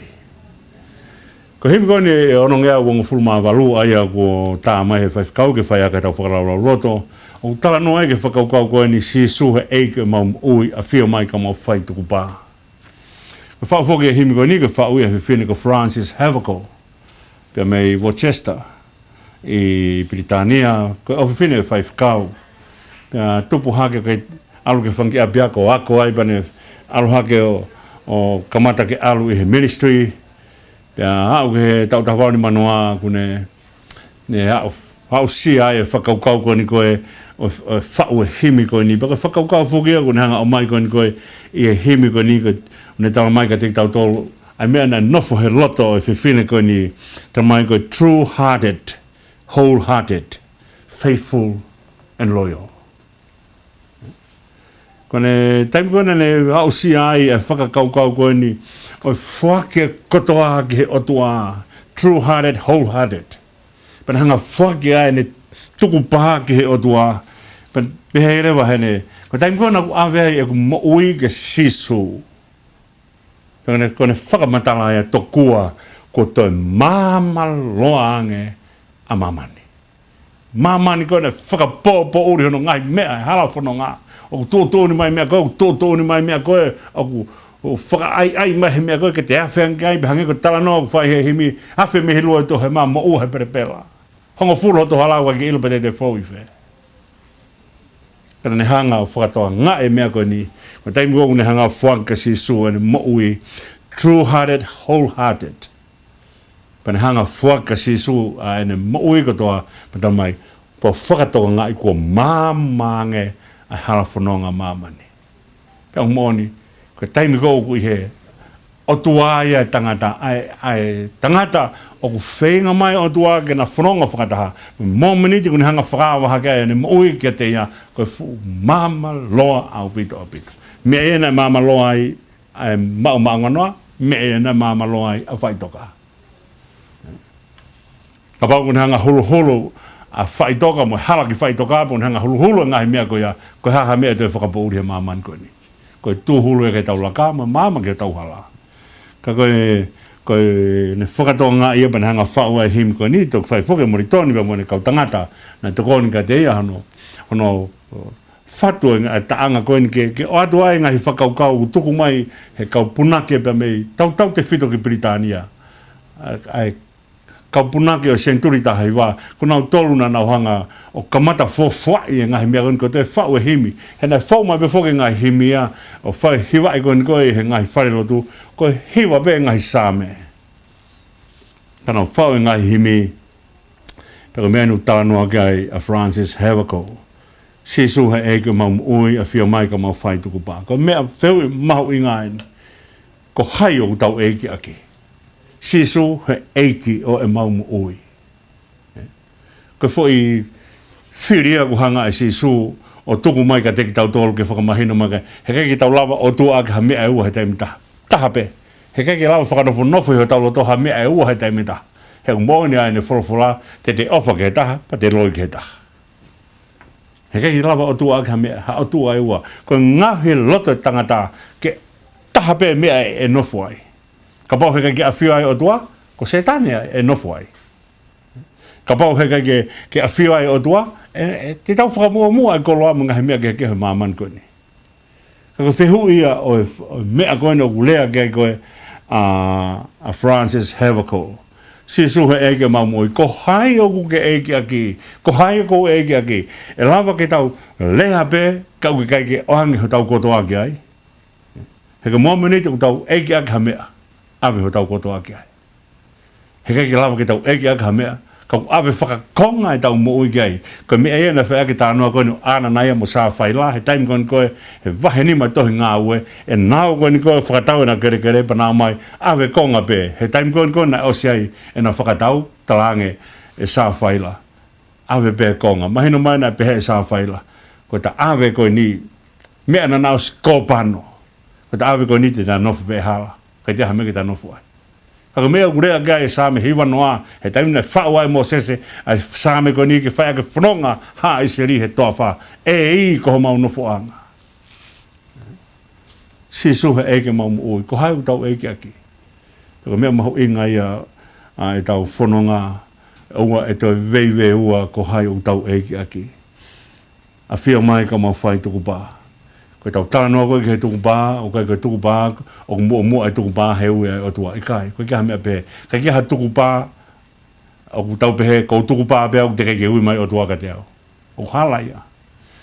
Ko e himi ko eni ʻe onongeau uongofulu mā valu ʻa ia kuo tā mai he faifekau ke fai ʻaki ʻetau fakalaulauloto. ʻOku talanoa ai ki he fakakaukau ko eni, Sīsū he ʻEiki ʻo ʻemau moʻui, ʻafio mai ka mau fai tukupā. Ko e faʻu foki e himi ko eni, ko e faʻu ia ʻe he fefine ko Frances Havergal, pea mei Worcester ʻi Pilitānia, ko e ʻofefine faifekau. Pea tupu hake ke ʻalu ki he fanga kiʻi ʻapiako ʻo ako ai, pea ne ʻalu hake ʻo, ʻo kamata ke ʻalu ʻi he ministry. Pea aʻu ki he taʻu taha valu nima noa kuo ne, ne aʻu, aʻusia ai e fakakaukau ko eni ko ē ʻo, ʻo faʻu e himi ko eni. Pea ko e fakakaukau foki ia kuo ne hanga ʻo ʻomai ko eni ko ē ʻi he himi ko eni, ko ʻene talamai kiate kitautolu ʻa e meʻa naʻe nofo he loto ʻo e fefine ko eni, talamai ko e true hearted, wholehearted, faithful and loyal. Ko ʻene taimi ko ē naʻa ne aʻusia ai e fakakaukau ko eni ʻo e foaki kotoa ki he ʻOtua, true hearted, wholehearted. Pea ne hanga ʻo foaki ai ʻene tukupā ki he ʻOtua. Pea pehē leva heni, ko e taimi ko ē naʻa ku ʻave ai ʻeku moʻui kia Sīsū, pea ko ʻene, ko ʻene fakamatala ia, tokua kuo toe māmāloa ange ʻa māmani. Māmani ko ē naʻe fakapōpōʻuli hono ngaahi meʻa, e hala fononga. ʻOku tuʻutuʻuni mai meʻa ko ē, ʻoku tuʻutuʻuni mai meʻa ko ē, ʻoku, ʻoku fakaʻaiʻai mai he meʻa ko ē ke te afe ange ai, pea hangē ko e talanoa ʻoku fai he himi, afe mei he lua ʻi Tohemā, moʻua he pelepela. Hongofulu hoto hala ʻoku ʻikai ke ʻilo pe te te fou ʻi fē. Ka naʻa ne hanga ʻo fakatokangaʻi e meʻa ko eni. Ko e taimi ko ē ʻoku ne hanga ʻo foaki kia Sīsū ʻene moʻui, true hearted, wholehearted. Pea ne hanga ʻo foaki kia Sīsū ʻa ʻene moʻui kotoa, pea talamai, Pea fakatokangaʻi kuo maama ange ʻa e hala fononga ʻa māmani. Pea ʻoku moʻoni, ko e taimi ko ē ʻoku ʻi he ʻOtua ia ʻa e tangata, ʻa e, ʻa e tangata ʻoku feinga mai ʻOtua ke na fononga fakataha. Mo e mōmeniti ʻoku ne hanga fakaava hake ai ʻene moʻui kiate ia, ko e fuʻu maama loa ʻaupito, ʻaupito. Meʻa ia naʻe maama loa ai ʻa e maʻu maʻu nganoa, meʻa ia naʻe maama loa ai ʻa faʻitoka. Kapau ʻoku ne hanga huluhulu ʻa faʻitoka mo e hala ki faʻitoka, pea ʻoku ne hanga huluhulu e ngaahi meʻa ko ia, ko e hā ha meʻa ʻe toe fakapoʻuli he māmani ko eni. Ko e tūhulu ia ki heʻetau laka, mo e maama ki hotau hala. Ka ko e, ko ʻene fakatokangaʻi ia pea ne hanga faʻu ʻa e himi ko eni, toki fai foki ʻe Molitoni pea mo ʻene kau tangata naʻe tokoni kiate ia hono, hono, fatu e ngaahi taʻanga ko eni ke, ke ʻoatu ai e ngaahi fakakaukau ʻoku tuku mai he kau punake pea mei tautautefito ki Pilitānia. ʻA, ʻa e kau punake ʻo e senituli taha hiva, ko nautolu naʻa nau hanga ʻo kamata fuofuaʻi e ngaahi meʻa ko eni ko e toe faʻu e himi. He naʻe fou mai pē foki e ngaahi himi ia ʻo fai hivaʻi ko eni ko ē he ngaahi falelotu, ko e hiva pē e ngaahi Saame. Ka nau faʻu e ngaahi himi, pea ko e meʻa eni ʻoku talanoa ki ai ʻa Francis Havergal. Sīsū he ʻEiki ʻo ʻemau moʻui, ʻafio mai ka mau fai tukupā. Ko e meʻa fehuʻi mahuʻinga eni. Ko hai ʻoku tau ʻeiki ʻaki? Sīsū he ʻEiki ʻo ʻemau moʻui. Ko e foʻi fili ia ʻoku hanga ʻe Sīsū ʻo tuku mai kiate kitautolu ke fakamahino mai ke, heʻikai ke tau lava ʻo ʻotua ʻaki ha meʻa ʻe ua he taimi taha. Taha pē. Heʻikai ke lava fakanofonofo ʻi hotau loto ha meʻa ʻe ua he taimi taha. He ʻoku moʻoni ʻa ʻene folofola, te te ʻofa ki he taha, pea te loi ki he taha. Heʻikai ke lava ʻo ʻotua ʻaki ha meʻa, ha ʻotua ʻe ua. Ko e ngaohi loto e tangata ke taha pē meʻa ʻe, ʻe nofo ai. Kapau heʻikai ke ʻafio ai ʻOtua, ko Sētane ʻe nofo ai. Kapau heʻikai ke, ke ʻafio ai ʻOtua, ʻe, ʻe, te tau fakamuʻomuʻa e koloa mo e ngaahi meʻa kehekehe he māmani ko eni. Ka ko e fehuʻi ia ʻo e, ʻo e meʻa ko eni ʻoku lea ki ai ko ē ʻa, ʻa Francis Havergal. Sīsū he ʻEiki ʻo ʻemau moʻui, ko hai ʻoku ke ʻeiki ʻaki, ko hai ʻoku ou ʻeiki ʻaki? ʻE lava ke tau lea pē, ka ʻoku ʻikai ke ʻoange hotau kotoa ki ai. He ko e mōmeniti ʻoku tau ʻeiki ʻaki ha meʻa, ʻave hotau kotoa ki ai. Heʻikai ke lava ke tau ʻeiki ʻaki ha meʻa, ka ʻoku ʻave fakakonga ʻetau moʻui ki ai. Ko e meʻa ia naʻe fai ʻaki e talanoa ko eni ʻo ʻAnanaia mo Sāfaila, he taimi ko eni ko ē, he vahe nima tohi Ngāue, ʻenau ko eni ko ē fakatau ʻena kelekele pea nau ō mai, ʻave konga pē. He taimi ko eni ko ē naʻe ʻosi ai ʻena fakatau, talaange ʻe Sāfaila, ʻave pē konga. Mahino mai naʻe pehē ʻe Sāfaila, ko ʻeta ʻave ko eni, meʻa naʻa na ʻosi kōpano. Ko ʻeta ʻave ko eni te ta nofo veʻehala. ʻIkai toe ʻi ai ha meʻa ke ta nofo ai. Ka ko e meʻa ʻoku lea ki ai e Saame hiva noa, he taimi naʻe faʻu ai ʻe Mōsese ʻa e Saame ko eni ke fai ʻaki e fononga ʻa ʻIsileli he toafa, ʻEiki ko homau nofoʻanga. Sīsū he ʻEiki ʻo ʻemau moʻui, ko hai ʻoku tau ʻeiki ʻaki? Ko e meʻa mahuʻinga ia ʻa ʻetau fononga, ʻoua ʻe toe veiveiua ko hai ʻoku tau ʻeiki ʻaki. ʻAfio mai ka mau fai tukupā. Ko ʻetau talanoa ko ē ki he tukupā, ʻoku ʻikai ko e tukupā ʻoku muʻomuʻa e tukupā he ui ʻa e ʻOtua, ʻikai. ʻOku ʻikai ha meʻa pehē, ʻikai ke ʻi ai ha tukupā ʻoku tau pehē, ko e tukupā pē ʻoku teʻeki ke ui mai e ʻOtua kiate au. ʻOku hala ia.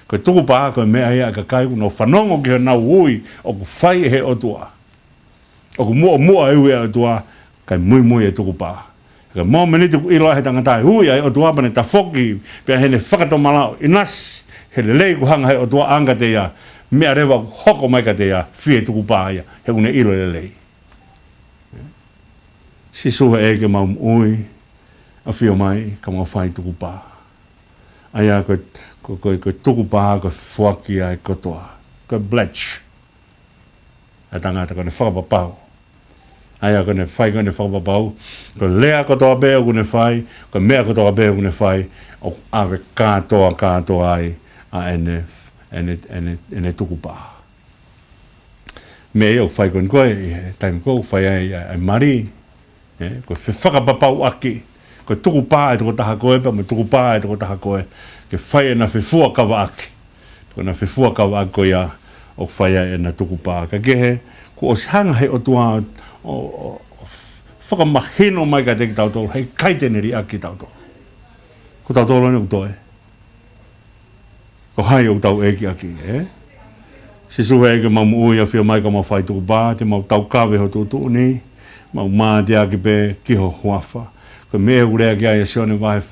Ko e tukupā, ko e meʻa ia ʻa e kakai ʻoku nau fanongo ki heʻenau ui ʻoku fai ʻe he ʻOtua. ʻOku muʻomuʻa e ui ʻa e ʻOtua, kae muimui e tukupā. Ka ko e mōmeniti ʻoku ʻilo ai he tangata e ui ʻa e ʻOtua pea ne tafoki, pea heʻene fakatomala ʻo ʻinasi, he lelei kuo hanga he ʻOtua ʻo ʻoange kiate ia, meʻa leva ʻoku hoko mai kiate ia, fie tukupā ia, he ʻoku ne ʻilo e lelei. Sīsū he ʻEiki ʻo ʻemau moʻui, ʻafio mai ka mau fai tukupā. ʻA ia ko e, ko, ko, ko e tukupā, ko e foaki ʻa e kotoa. Ko e pledge ʻa e tangata, ko ʻene fakapapau. ʻA ia ko ʻene fai ko ʻene fakapapau, ko e lea kotoa pē ʻoku ne fai, ko e meʻa kotoa pē ʻoku ne fai, ʻoku ʻave kātoa, kātoa ai ʻa ʻene, ʻene, ʻene, ʻene tukupā. Meʻa ia ʻoku fai ko eni ko ē, ʻi he taimi ko ē ʻoku fai ai ʻa e, ʻa e mali, ē, ko e fefakapapauʻaki, ko e tukupā ʻa e tokotaha ko ē, pea mo e tukupā ʻa e tokotaha ko ē, ke fai ʻena fefuakavaʻaki. Ko ʻena fefuakavaʻaki ko ia ʻoku fai ai ʻena tukupā. Ka kehe, kuo ʻosi hanga he ʻOtua ʻo, ʻo, ʻo fakamahino mai kiate kitautolu, heʻikai te ne liʻaki kitautolu. Ko tautolu eni ʻoku toe. Ko hai ʻoku tau ʻeiki ʻaki, ē? Sīsū he ʻEiki ʻo ʻemau moʻui, ʻafio mai ka mau fai tukupā, te mau taukave ho tuʻutuʻuni, mau mateaki pē ki ho huafa. Ko e meʻa ʻoku lea ki ai ʻa Sione vahe,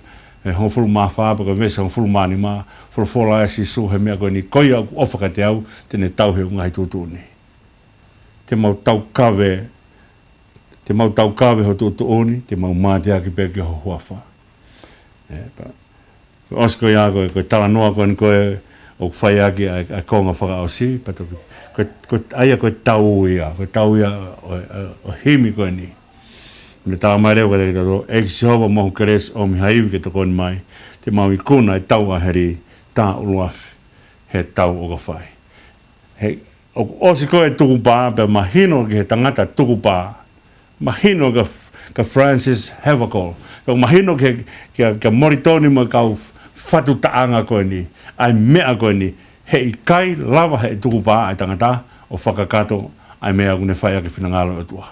ʻe hongofulu mā fā pe ko e veesi hongofulu mā nima, folofola ʻa Sīsū he meʻa ko eni, ko ia ʻoku ʻofa kiate au, te ne tauhi ʻeku ngaahi tuʻutuʻuni. Te mau taukave, te mau taukave ho tuʻutuʻuni, te mau mateaki pē ki ho huafa. ʻE, pea, ʻosi ko ia ko e, ko e talanoa ko eni ko ē ʻoku fai ʻaki ʻa e, ʻa e konga fakaʻosi, pea toki, ko e, ko e, ʻa ia ko e tau ia, ko e tau ia ʻo, ʻo, ʻo e himi ko eni. Meʻa tala mai leva kiate kitautolu, ʻEiki Sihova mohu kelesi, ʻomi ha ivi ke tokoni mai, te mau ikuna e tau ʻa heli, tā ʻuluafi he tau ʻoku fai. He, ʻoku ʻosi ko ē tukupā, pea mahino ki he tangata tukupā. Mahino kia, kia Francis Havergal. Pea mahino ki, kia, kia Moulitoni mo e kau fatu taʻanga ko eni. ʻA e meʻa ko eni, he ʻikai lava he tukupā ʻa e tangata ʻo fakakakato ʻa e meʻa ʻoku ne fai ʻaki e finangalo ʻo e ʻOtua.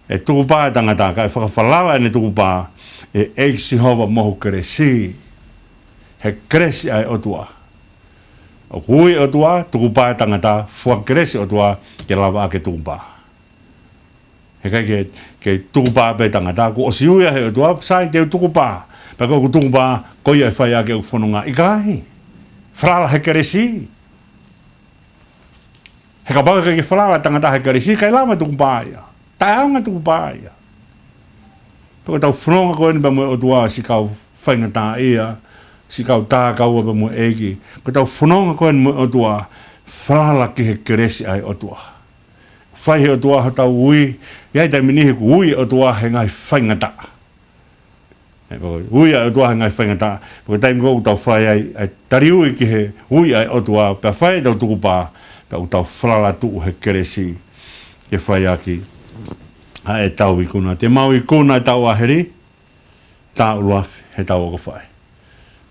ʻE tukupā e tangata, kae fakafalala ʻene tukupā ʻi he ʻEiki Sihova mohu kelesi. He kelesi ʻa e ʻOtua. ʻOku ui e ʻOtua, tukupā e tangata, fua kelesi ʻOtua ke lava ʻaki e tukupā. He ʻikai ke, ke tukupā pē tangata, kuo ʻosi ui ia he ʻOtua, sai te u tukupā. Pea ko ʻeku tukupā, ko ia ʻe fai ʻaki ʻeku fononga, ʻikai. Falala he kelesi. He kapau ʻe ʻikai ke falala tangata he kelesi, ʻikai lava e tukupā ia. Taʻeʻaonga e tukupā ia. Pea ko ʻetau fononga ko eni pea mo e ʻOtua, siʻi kau faingataʻaʻia, siʻi kau tākaua pea mo e ʻEiki. Ko ʻetau fononga ko eni mo e ʻOtua, falala ki he kelesi ʻa e ʻOtua. Fai he ʻOtua hotau ui, ʻi ai e taimi ʻe niʻihi ʻoku ui e ʻOtua he ngaahi faingataʻa. ʻE, pea ko e ui ʻa e ʻOtua he ngaahi faingataʻa, pea ko e taimi ko ē ʻoku tau fai ai, ʻa e tali ui ki he ui ʻa e ʻOtua, pea fai ʻetau tukupā, pea ʻoku tau falala tuʻu he kelesi, ke fai ʻaki ʻa e tau ikuna. Te mau ikuna e tau ʻa heli, tā ʻuluafi he tau ʻoku fai.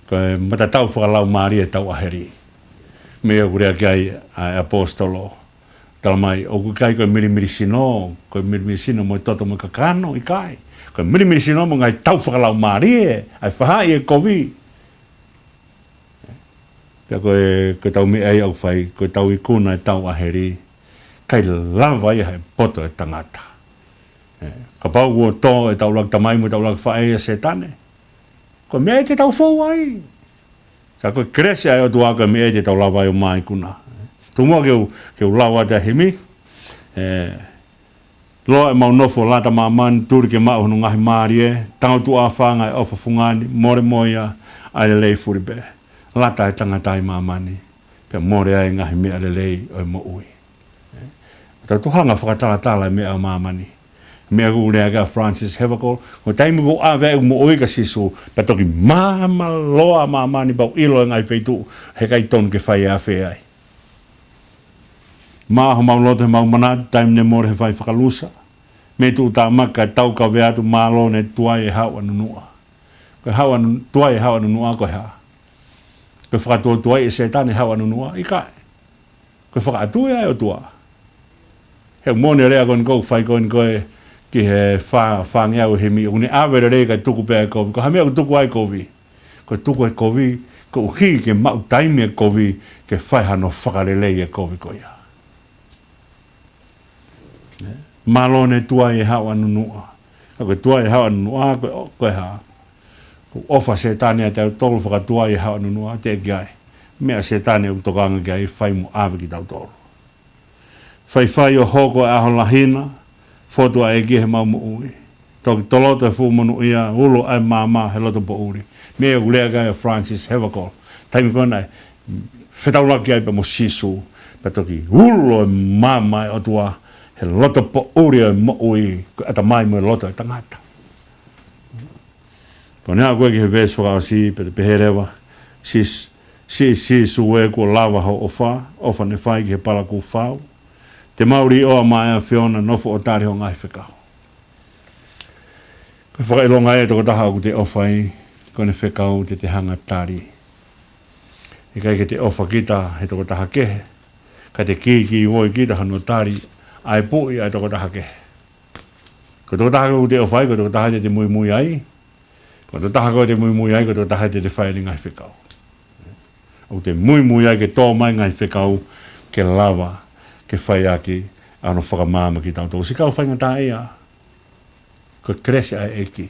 Ko e matatau fakalaumālie e tau ʻa heli. Meʻa ʻoku lea ki ai ʻa e ʻaposetolo. Tala mai, ʻoku ʻikai ko e milimili sino, ko e milimili sino mo e toto mo e kakano, ʻikai. Ko e milimili sino mo e ngaahi tau fakalaumālie, ʻa e fahaʻi e kovi. Pea ko e, ko ʻetau meʻa ia ʻoku fai, ko ʻetau ikuna e tau ʻa heli, ʻikai lava ia he poto e tangata. ʻE, kapau kuo tō e taulaki tamai mo e taulaki faʻē ʻa Sētane, ko e meʻa ia te tau fou ai. Ka ko e kelesi ʻa e ʻOtua ko e meʻa ia te tau lava ai ʻo māikuna. Tuku muʻa ke u, ke u lau atu e himi. ʻE, Loa ʻemau nofo lata māmani, tuli ke maʻu hono ngaahi mālie, tangutu ʻa fanga e ʻofa fungani, mole mo ia ʻa e lelei fuli pē. Lata e tangata ʻi māmani, pea mole ai e ngaahi meʻa lelei ʻo e moʻui. Tau toki hanga fakatalatala e meʻa ʻa māmani. Meʻa ʻoku lea ki ai ʻa Francis Havergal, ko e taimi ʻoku ʻave ai ʻeku moʻui kia Sīsū, pea toki māmāloa ʻa māmani pea u ʻilo e ngaahi feituʻu, he ʻikai tonu ke fai e afe ai. Maʻa homau loto he mau manatu, taimi ne mole he fai fakalusa. Mei tuʻutāmaki kae tau kavea atu mālō ne tuai e Haʻu ʻa Nunuʻa. Ko e Haʻu ʻa Nu-, tuai e Haʻu ʻa Nunuʻa ko e hā? Ko e fakatuotuai ʻe Sētane e Haʻu ʻa Nunuʻa? ʻIkai. Ko e fakaʻatā ia ʻa e ʻOtua. He ʻoku moʻoni e lea ko eni ʻoku fai ko eni ko ē ki he fā, fāngeau e himi, ʻoku ne ʻave lelei kae tuku pē ʻa e kovi. Ko e hā e meʻa ʻoku tuku ai e kovi? Ko e tuku e kovi, koeʻuhi ke maʻu taimi e kovi, ke fai hano fakalelei e kovi ko ia. Mālō ne tuai e Haʻu ʻa Nunuʻa. Ka ko e tuai e Haʻu ʻa Nunuʻa, ko e, ko e hā? Ko e ʻofa ʻa Sētane ʻiate kitautolu fakatuai e Haʻu ʻa Nunuʻa, teʻeki ai. Meʻa ʻa Sētane ʻoku tokanga ki ai, fai mo ʻave kitautolu. Faifai ʻo hoko e ʻaho lahi na, fotu ʻa e ʻEiki he mau moʻui. Toki toloto e fuʻu monūʻia, ulo ʻa e maama he loto poʻuli. Meʻa ʻoku lea ki ai ʻa Francis Havergal. Taimi ko ena ʻe fetaulaki ai pea mo Sīsū. Pea toki ulo e maama ʻo e ʻOtua he loto poʻuli ʻo e moʻui, ko e ʻatamai mo e loto e tangata. Pea ne aʻu ko ē ki he veesi fakaʻosi, pea pehē leva, Sīs-, Sī-, Sīsū ē, kuo lava hoʻo ʻofa, ʻofa ne fai ki he pala kuo fau. Te mau līʻoa maʻa e ʻAfiona, nofo ʻo tali hoʻo ngaahi fekau. Ko e fakaʻilonga ia e tokotaha ʻoku te ʻofa ai, ko ʻene fekau te te hanga ʻo tali. ʻIkai ke te ʻofa kita he tokotaha kehe, ka te kīkīvoi kita hono tali ʻa e puʻi ʻa e tokotaha kehe. Ko e tokotaha ʻoku te ʻofa ai, ko e tokotaha te te muimui ai. Ko e tokotaha ʻoku te muimui ai, ko e tokotaha te te fai ʻene ngaahi fekau. ʻOku te muimui ai ke tō mai e ngaahi fekau ke lava ke fai ʻaki ʻa hono fakamaama kitautolu. Siʻi kau faingataʻaʻia, ko e kelesi ʻa e ʻEiki.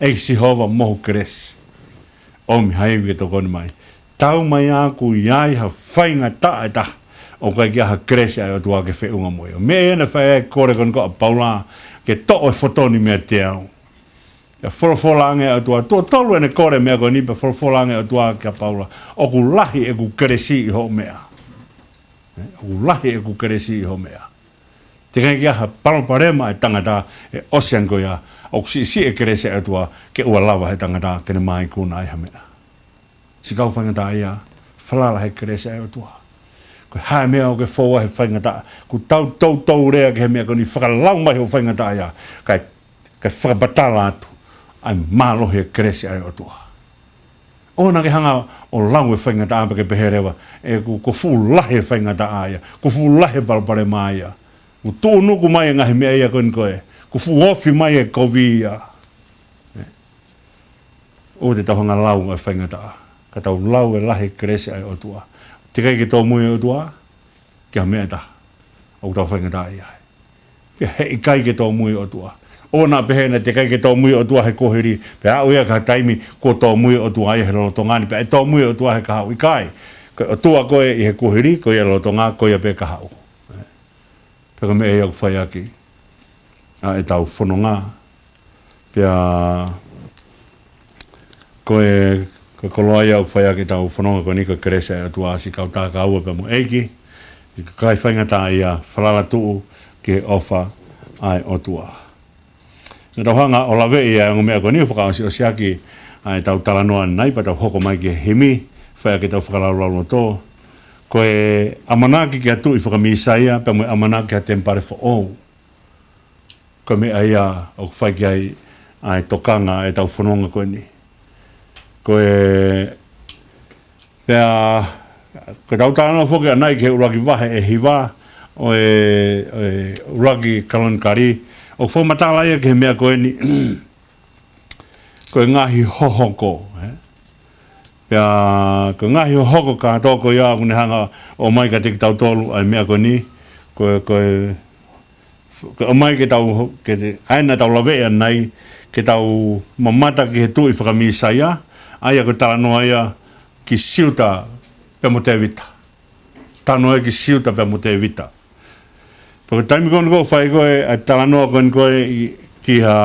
ʻEiki Sihova, mo hoʻo kelesi ʻoku ʻomi ha ivi ke tokoni mai. Tau mai ʻoku ʻi ai ha faingataʻa ʻe taha ʻoku ʻikai ke ʻi ai ha kelesi ʻa e ʻOtua ke feʻunga mo ia. Meʻa ia naʻe fai ai e kole ko eni ko ē ʻa Paula ke toʻo e foto ni meiate au. Pea folofola ange ʻa e ʻOtua, tuʻo tolu ʻene kole e meʻa ko eni, pea folofola ange ʻa e ʻOtua kia Paula, ʻoku lahi ʻeku kelesi ʻi hoʻo meʻa. ʻE, ʻoku lahi ʻeku kelesi ʻi hoʻo meʻa. Teʻeki ai ke ʻi ai ha palopalema ʻa e tangata ʻe ʻosi ange ko ia, ʻoku siʻisiʻi e kelesi ʻa e ʻOtua ke ʻoua lava ʻe he tangata ke ne mā ikuna ai ha meʻa. Siʻi kau faingataʻaʻia, falala he kelesi ʻa e ʻOtua. Ko e hā e meʻa ʻoku ke fou ai he faingataʻa, ʻoku tau toutou lea ki he meʻa ko eni, fakalau mai hoʻo faingataʻaʻia, kae, kae fakapatala atu ʻa e mālohi e kelesi ʻa e ʻOtua. ʻOua naʻa ke hanga ʻo lau e faingataʻa pea ke pehē leva, ʻe, kuo, kuo fuʻu lahi e faingataʻa ia, kuo fuʻu lahi e palopalema ia, kuo tuʻunuku mai e ngaahi meʻa ia ko eni ko ē, kuo fuʻu ofi mai e kovi ia. ʻOua te tau hanga ʻo lau e faingataʻa, ka tau lau e lahi e kelesi ʻa e ʻOtua. Teʻeki ai ke tōmui e ʻOtua ki ha meʻa ʻe taha ʻoku tau faingataʻaʻia ai. Pea heʻikai ke tōmui e ʻOtua. ʻOua naʻa pehē naʻe teʻeki ai ke tōmui e ʻOtua he kuohili, pea aʻu ia ki ha taimi kuo tōmui e ʻOtua ia he lolotonga ni, pea ʻe tōmui e ʻOtua he kahaʻu, ʻikai. Ko e ʻOtua ko ē ʻi he kuohili, ko ia lolotonga, ko ia pē kahaʻu. Pea ko e meʻa ia ʻoku fai ʻaki ʻa ʻetau fononga. Pea ko e, ko e koloa ia ʻoku fai ʻaki ʻetau fononga ko eni, ko e kelesi ʻa e ʻOtua. Siʻi kau tākaua pea mo e ʻEiki, siʻi kakai faingataʻaʻia, falala tuʻu ki he ʻofa ʻa e ʻOtua. Naʻa tau hanga ʻo laveʻi ʻa e ongo meʻa ko eni ʻo fakaʻosiʻosi ʻaki ʻa ʻetau talanoa ʻanenai, pea tau hoko mai ki he himi, fai ʻaki ʻetau fakalaulauloto. Ko e ʻamanaki ki ha tuʻi faka-Mīsaia, pea mo e ʻamanaki ki ha temipale foʻou. Ko e meʻa ia ʻoku fai ki ai ʻa e tokanga ʻetau fononga ko eni. Ko e, pea, ko ʻetau talanoa foki ʻanenai ki he ʻuluaki vahe ʻe hiva ʻo e, ʻo e ʻuluaki Kalonikali, ʻoku fakamatala ia ki he meʻa ko eni, ko e ngaahi hohoko, ē? Pea, ko e ngaahi hohoko kātoa ko ia ʻoku ne hanga ʻo ʻomai kiate kitautolu ʻa e meʻa ko eni, ko e, ko e, ko e ʻomai ke tau, ke te, ʻa ia naʻa tau laveʻi ʻanenai, ke tau mamata ki he tuʻi faka-Mīsaia, ʻa ia ko e talanoa ia ki Siuta pea mo Tēvita. Talanoa ia ki Siuta pea mo Tēvita. Pea ko e taimi ko eni ʻoku fai ko ē ʻa e talanoa ko eni ko ē ʻi, ki ha,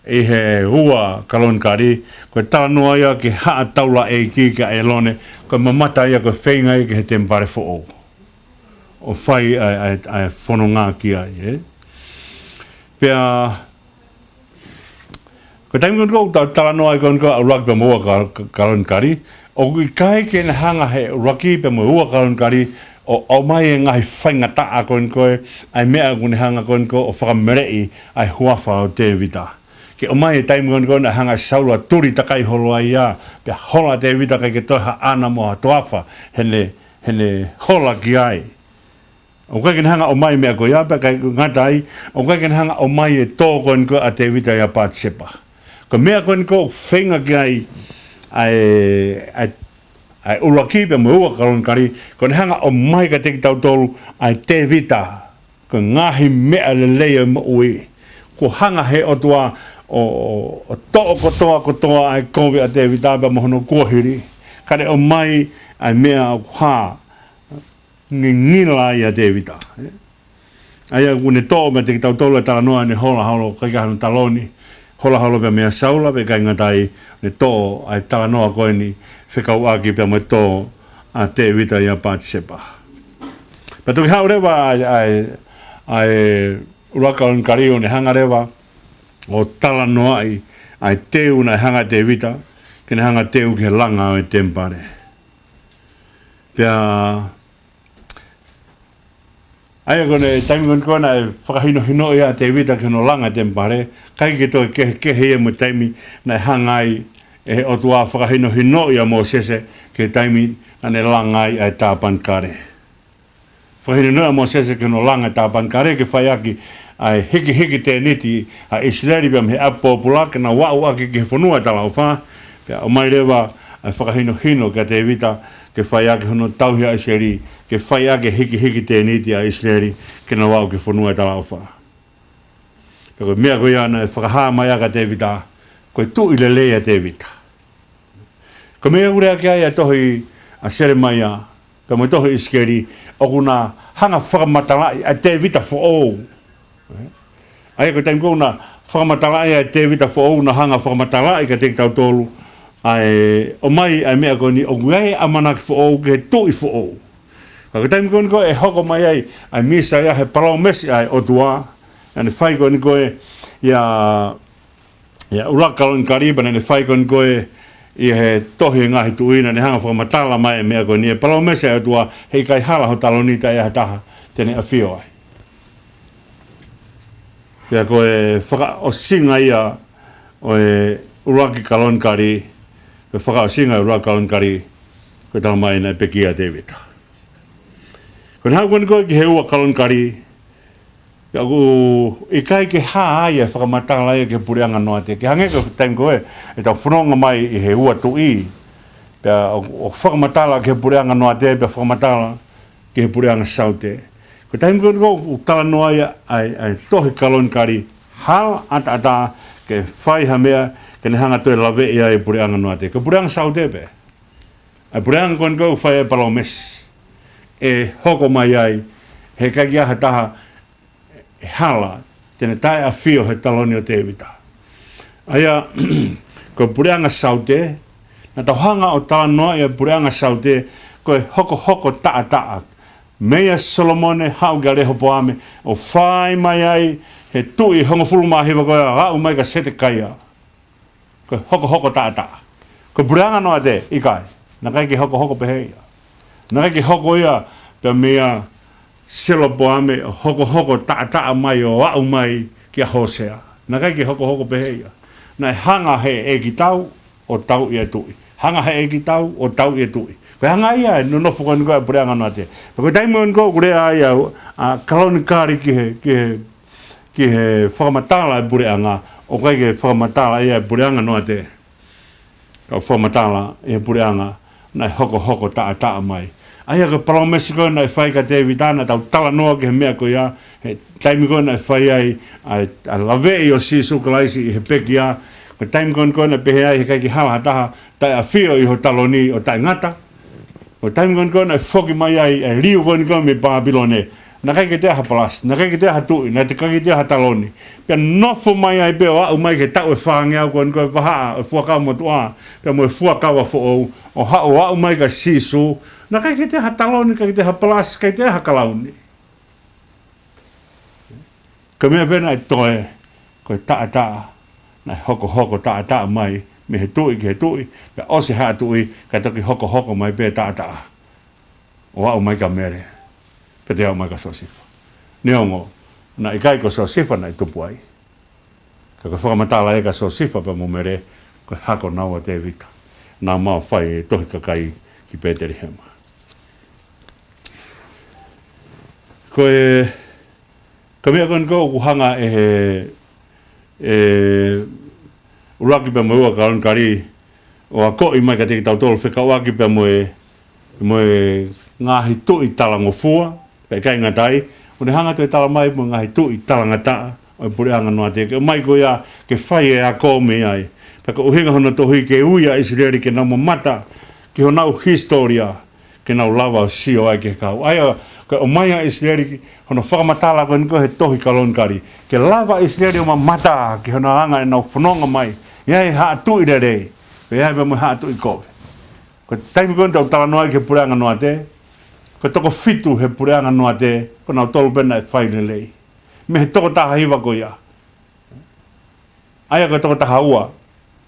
ʻi he ua Kalonikali, ko e talanoa ia ki he haʻa taulaʻeiki kia ʻĒlone, ko e mamata ia ko e feinga ia ki he temipale foʻou ʻo fai ʻa e, ʻa e, ʻa e fononga ki ai, ē? Pea, ko e taimi ko eni ʻoku tau talanoa ai ko eni ko e ʻuluaki pea mo e ua Ka-, Ka-, Kalonikali, ʻoku ʻikai ke ne hanga he ʻuluaki pea mo e ua Kalonikali ʻo, ʻomai e ngaahi faingataʻa ko eni ko ē, ʻa e meʻa ʻoku ne hanga ko eni ko ē ʻo fakameleʻi ʻa e huafa ʻo Tēvita. Ke ʻomai e taimi ko eni ko ē naʻe hanga ʻe Saula ʻo tuli takai holo ai ia, pea hola ʻa Tēvita ʻikai ke toe ha ʻana mo ha toafa heʻene, heʻene hola ki ai. ʻOku ʻikai ke ne hanga ʻomai e meʻa ko ia, pea ʻikai ngata ai, ʻoku ʻikai ke ne hanga ʻomai e tō ko eni ko ē ʻa Tēvita ʻia Patisepa. Ko e meʻa ko eni ʻoku feinga ki ai ʻa e, ʻa e, ʻa e ʻuluaki pea mo e ua Kalonikali, ko ʻene hanga ʻomai kiate kitautolu ʻa e Tēvita, ko e ngaahi meʻa lelei ʻo e moʻui. Kuo hanga he ʻOtua ʻo, ʻo, ʻo toʻo kotoa kotoa ʻa e kovi ʻa Tēvita pea mo hono kuohili. Kae ʻomai ʻa e meʻa ʻoku hā, ngingila ai ʻa Tēvita, ē? ʻA ia ʻoku ne toʻo meiate kitautolu e talanoa ʻene hola holo, ʻikai ke ʻi ai hano taloni, hola holo pea meia Saula, pea ʻikai ngata ai, ne toʻo ʻa e talanoa ko eni fekauʻaki pea mo e tō ʻa Tēvita ʻia Patisepa. Pea toki haʻu leva ʻa e, ʻa e, ʻa e ʻuluaki Kalonikali ʻo ne hanga leva ʻo talanoaʻi ʻa e teu naʻe hanga ʻe Tēvita ke ne hanga ʻo teu ki he langa ʻo e temipale. Pea, ʻa ia ko ʻene taimi ko eni ko ē naʻe fakahinohinoʻi ai ʻa Tēvita ki hono langa e temipale, ʻikai ke toe kehekehe ia mo e taimi naʻe hanga ai ʻe he ʻOtua ʻo fakahinohinoʻi ʻa Mōsese ki he taimi naʻa ne langa ai ʻa e tāpanekale. Fakahinohinoʻi ʻa Mōsese ki hono langa e tāpanekale ke fai ʻaki ʻa e hikihiki tēniti ʻa ʻIsileli pea mei he ʻapi pōpula ke nau aʻu ʻaki ki he fonua ʻo e talaʻofa, pea ʻomai leva ʻa e fakahinohino kia Tēvita ke fai ʻaki hono tauhi ʻa ʻIsileli, ke fai ʻaki e hikihiki tēniti ʻa ʻIsileli ke nau aʻu ki he fonua ʻo e talaʻofa. Pea ko e meʻa ko ia naʻe fakahā mai ʻaki ʻa Tēvita, ko e tuʻi lelei ʻa Tēvita. Ko e meʻa ʻoku lea ki ai ʻa e tohi ʻa Selemaia, pea mo e tohi ʻIsikeli, ʻoku na hanga fakamatalaʻi ʻa Tēvita foʻou. ʻA ia ko e taimi ko ē ʻoku na fakamatalaʻi ʻa Tēvita foʻou, na hanga fakamatalaʻi kiate kitautolu ʻa e ʻomai ʻa e meʻa ko eni, ʻoku ʻi ai e ʻamanaki foʻou ki he tuʻi foʻou. Ka ko e taimi ko eni ko ē ʻe hoko mai ai ʻa e Mīsaia, he palōmesi ʻa e ʻOtua, naʻa ne fai ko eni ko ē ia, ia ʻUluaki Kalonikali, pea naʻa ne fai ko eni ko ē ia he tohi Ngaahi Tuʻi, naʻa ne hanga fakamatala mai e meʻa ko eni, e palōmesi ʻa e ʻOtua, he ʻikai hala ho taloni, taʻe ʻi ai ha taha te ne ʻafio ai. Pea ko e fakaʻosinga ia ʻo e ʻUluaki Kalonikali, ko e fakaʻosinga e ʻUluaki Kalonikali, ko e talamai naʻe pekia ʻa Tēvita. Ko ʻene haʻu ko eni ko ē ki he Ua Kalonikali, ia ʻoku ʻikai ke hā ai e fakamatala ia ki he puleʻanga Noate. Ke hangē ko e taimi ko ē ʻetau fononga mai ʻi he Ua Tuʻi, pea ʻoku, ʻoku fakamatala ki he puleʻanga Noate, pea fakamatala ki he puleʻanga Saute. Ko e taimi ko ē ʻoku talanoa ai ʻa e, ʻa e tohi Kalonikali, hala ʻataʻatā ke fai ha meʻa ke ne hanga toe laveʻi ai e puleʻanga Noate. Ko e puleʻanga Saute pē. ʻA e puleʻanga ko eni ko ē ʻoku fai ai e palōmesi ʻe hoko mai ai, he ʻikai ke ʻi ai ha taha ʻe hala te ne taʻeʻafio he taloni ʻo Tēvita. ʻA ia, ko e puleʻanga Saute, naʻa tau hanga ʻo talanoaʻi e puleʻanga Saute, ko e hokohoko taʻataʻa. Meia Solomone haʻu kia Lehopoame, ʻo fai mai ai he tuʻi ʻe hongofulu mā hiva ko ia, aʻu mai kia Setekaia. Ko e hokohoko taʻataʻa. Ko e puleʻanga Noate, ʻikai. Naʻe ʻikai ke hokohoko pehē ia. Naʻe ʻikai ke hoko ia pea meia Selopoame, hokohoko taʻataʻa mai ʻo aʻu mai kia Hōsea. Naʻe ʻikai ke hokohoko pehē ia. Naʻe hanga he ʻeikitau ʻo tauʻi e tuʻi. Hanga he ʻeikitau ʻo tauʻi e tuʻi. Ko e hanga ia e nonofo ko eni ko ē ʻa e puleʻanga Noate. Pea ko e taimi ko eni ko ē ʻoku lea ai ʻa, ʻa Kalonikali ki he, ki he ki he fakamatala e puleʻanga, ʻoku ʻikai ke fakamatala ia e puleʻanga Noate. Ka ʻoku fakamatala e puleʻanga naʻe hokohoko taʻataʻa mai. ʻA ia ko e palōmesi ko ē naʻe fai kia Tēvita, naʻa tau talanoa ki he meʻa ko ia, he taimi ko ē naʻe fai ai ʻa e, ʻa e laveʻi ʻo Sīsū Kalaisi ʻi he pekia, ko e taimi ko ē ko ē naʻe pehē ai he ʻikai ke hala ha taha taʻeʻafio ʻi ho taloni ʻo taʻengata. Ko e taimi ko eni ko ē naʻe foki mai ai e liu ko eni ko ē mei Pāpilone. Naʻe ʻikai ke toe ʻi ai ha palasi, naʻe ʻikai ke toe ʻi ai ha tuʻi, naʻe ʻikai ke toe ʻi ai ha taloni. Pea nofo mai ai pē ʻo aʻu mai ki he taʻu ʻe fāngeau ko eni ko ē vahaʻa, e Fuakava Motuʻa, pea mo e Fuakava Foʻou, ʻo haʻu ʻo aʻu mai kia Sīsū. Naʻe ʻikai ke toe ʻi ai ha taloni, ʻikai ke toe ʻi ai ha palasi, ʻikai ke toe ʻi ai ha kalauni. Ko e meʻa pē naʻe toe, ko e taʻataʻa, naʻe hokohoko taʻataʻa mai mei he tuʻi ki he tuʻi, pea ʻosi e haʻa tuʻi, kae toki hokohoko mai pē taʻataʻa ʻo aʻu mai kia Mele, pea toe aʻu mai kia Siosifa. Neongo, naʻe ʻikai ko Siosifa naʻe tupu ai. Ka ko e fakamatala ia kia Siosifa pea mo Mele, ko e hako naua ʻo Tēvita. Naʻa mau fai e tohi kakai ki Pētelihema. Ko e, ko e meʻa ko eni ko ē ʻoku hanga ʻe he, ʻe ʻUluaki pea mo e Ua Kalonikali ʻo akoʻi mai kiate kitautolu fekauʻaki pea mo e, mo e ngaahi tuʻi talangofua, pea ʻikai ngata ai, ʻoku ne hanga toe tala mai mo e ngaahi tuʻi talangataʻa ʻo e puleʻanga Noate, ke ʻomai ko ia ke fai e ako mei ai. Pea ko e ʻuhinga hono tohi ke ui ʻa ʻIsileli ke nau mamata ki honau hisitōlia, ke nau lava ʻo sio ai ki he kahaʻu. ʻA ia, ko e ʻomai ʻa ʻIsileli, hono fakamatala ko eni ko ē he tohi Kalonikali. Ke lava ʻa ʻIsileli ʻo mamata ki hona anga ʻenau fononga mai, ʻi ai e haʻa tuʻi lelei, pea ʻi ai pē mo e haʻa tuʻi kovi. Ko e taimi ko eni ʻoku tau talanoa ai ki he puleʻanga Noate, ko e toko fitu he puleʻanga Noate, ko nautolu pē naʻe fai lelei. Mei he toko taha hiva ko ia. ʻA ia ko e toko taha ua,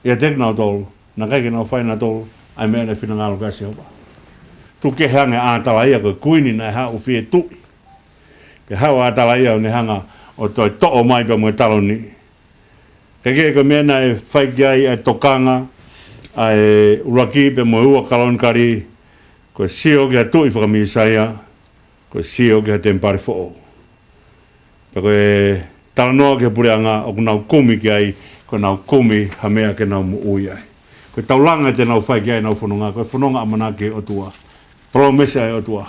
ʻiate kinautolu, naʻe ʻikai ke nau fai ʻe nautolu ʻa e meʻa naʻe finangalo ki ai ʻa Sihova. Tuku kehe ange ʻa ʻAtalaia ko e kuini naʻe haʻu ʻo fie tuʻi. Pea haʻu ʻa ʻAtalaia ʻo ne hanga ʻo toe toʻo mai pea mo e taloni. Kae kehe ko e meʻa naʻe fai ki ai ʻa e tokanga ʻa e ʻUluaki pea mo e Ua Kalonikali, ko e sio ki ha tuʻi faka-Mīsaia, ko e sio ki ha temipale foʻou. Pea ko e talanoa ki he puleʻanga ʻoku nau kumi ki ai, ko ʻenau kumi ha meʻa ke nau moʻui ai. Ko e taulanga te nau fai ki ai ʻenau fononga, ko e fononga ʻamanaki ki he ʻOtua. Palōmesi ʻa e ʻOtua.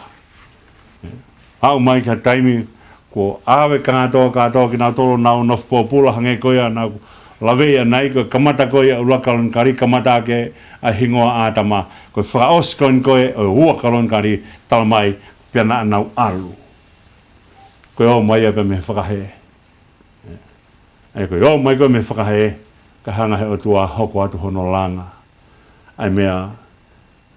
Aʻu mai ki ha taimi kuo ʻave kātoa, kātoa kinautolu ʻo nau nofo pōpula hangē ko ia naʻa ku Laveʻi ʻanai, ko e kamata ko ia ʻuluaki Kalonikali, kamata ʻaki ʻa e hingoa ʻo ʻĀtama. Ko e fakaʻosi ko eni ko ē ʻo e ua Kalonikali, talamai pea naʻa nau ʻalu. Ko e ō mai ia pea mei he fakahē. ʻA ia ko e ō mai ko ē mei he fakahē, ka hanga he ʻOtua ʻo hoko atu hono langa ʻa e meʻa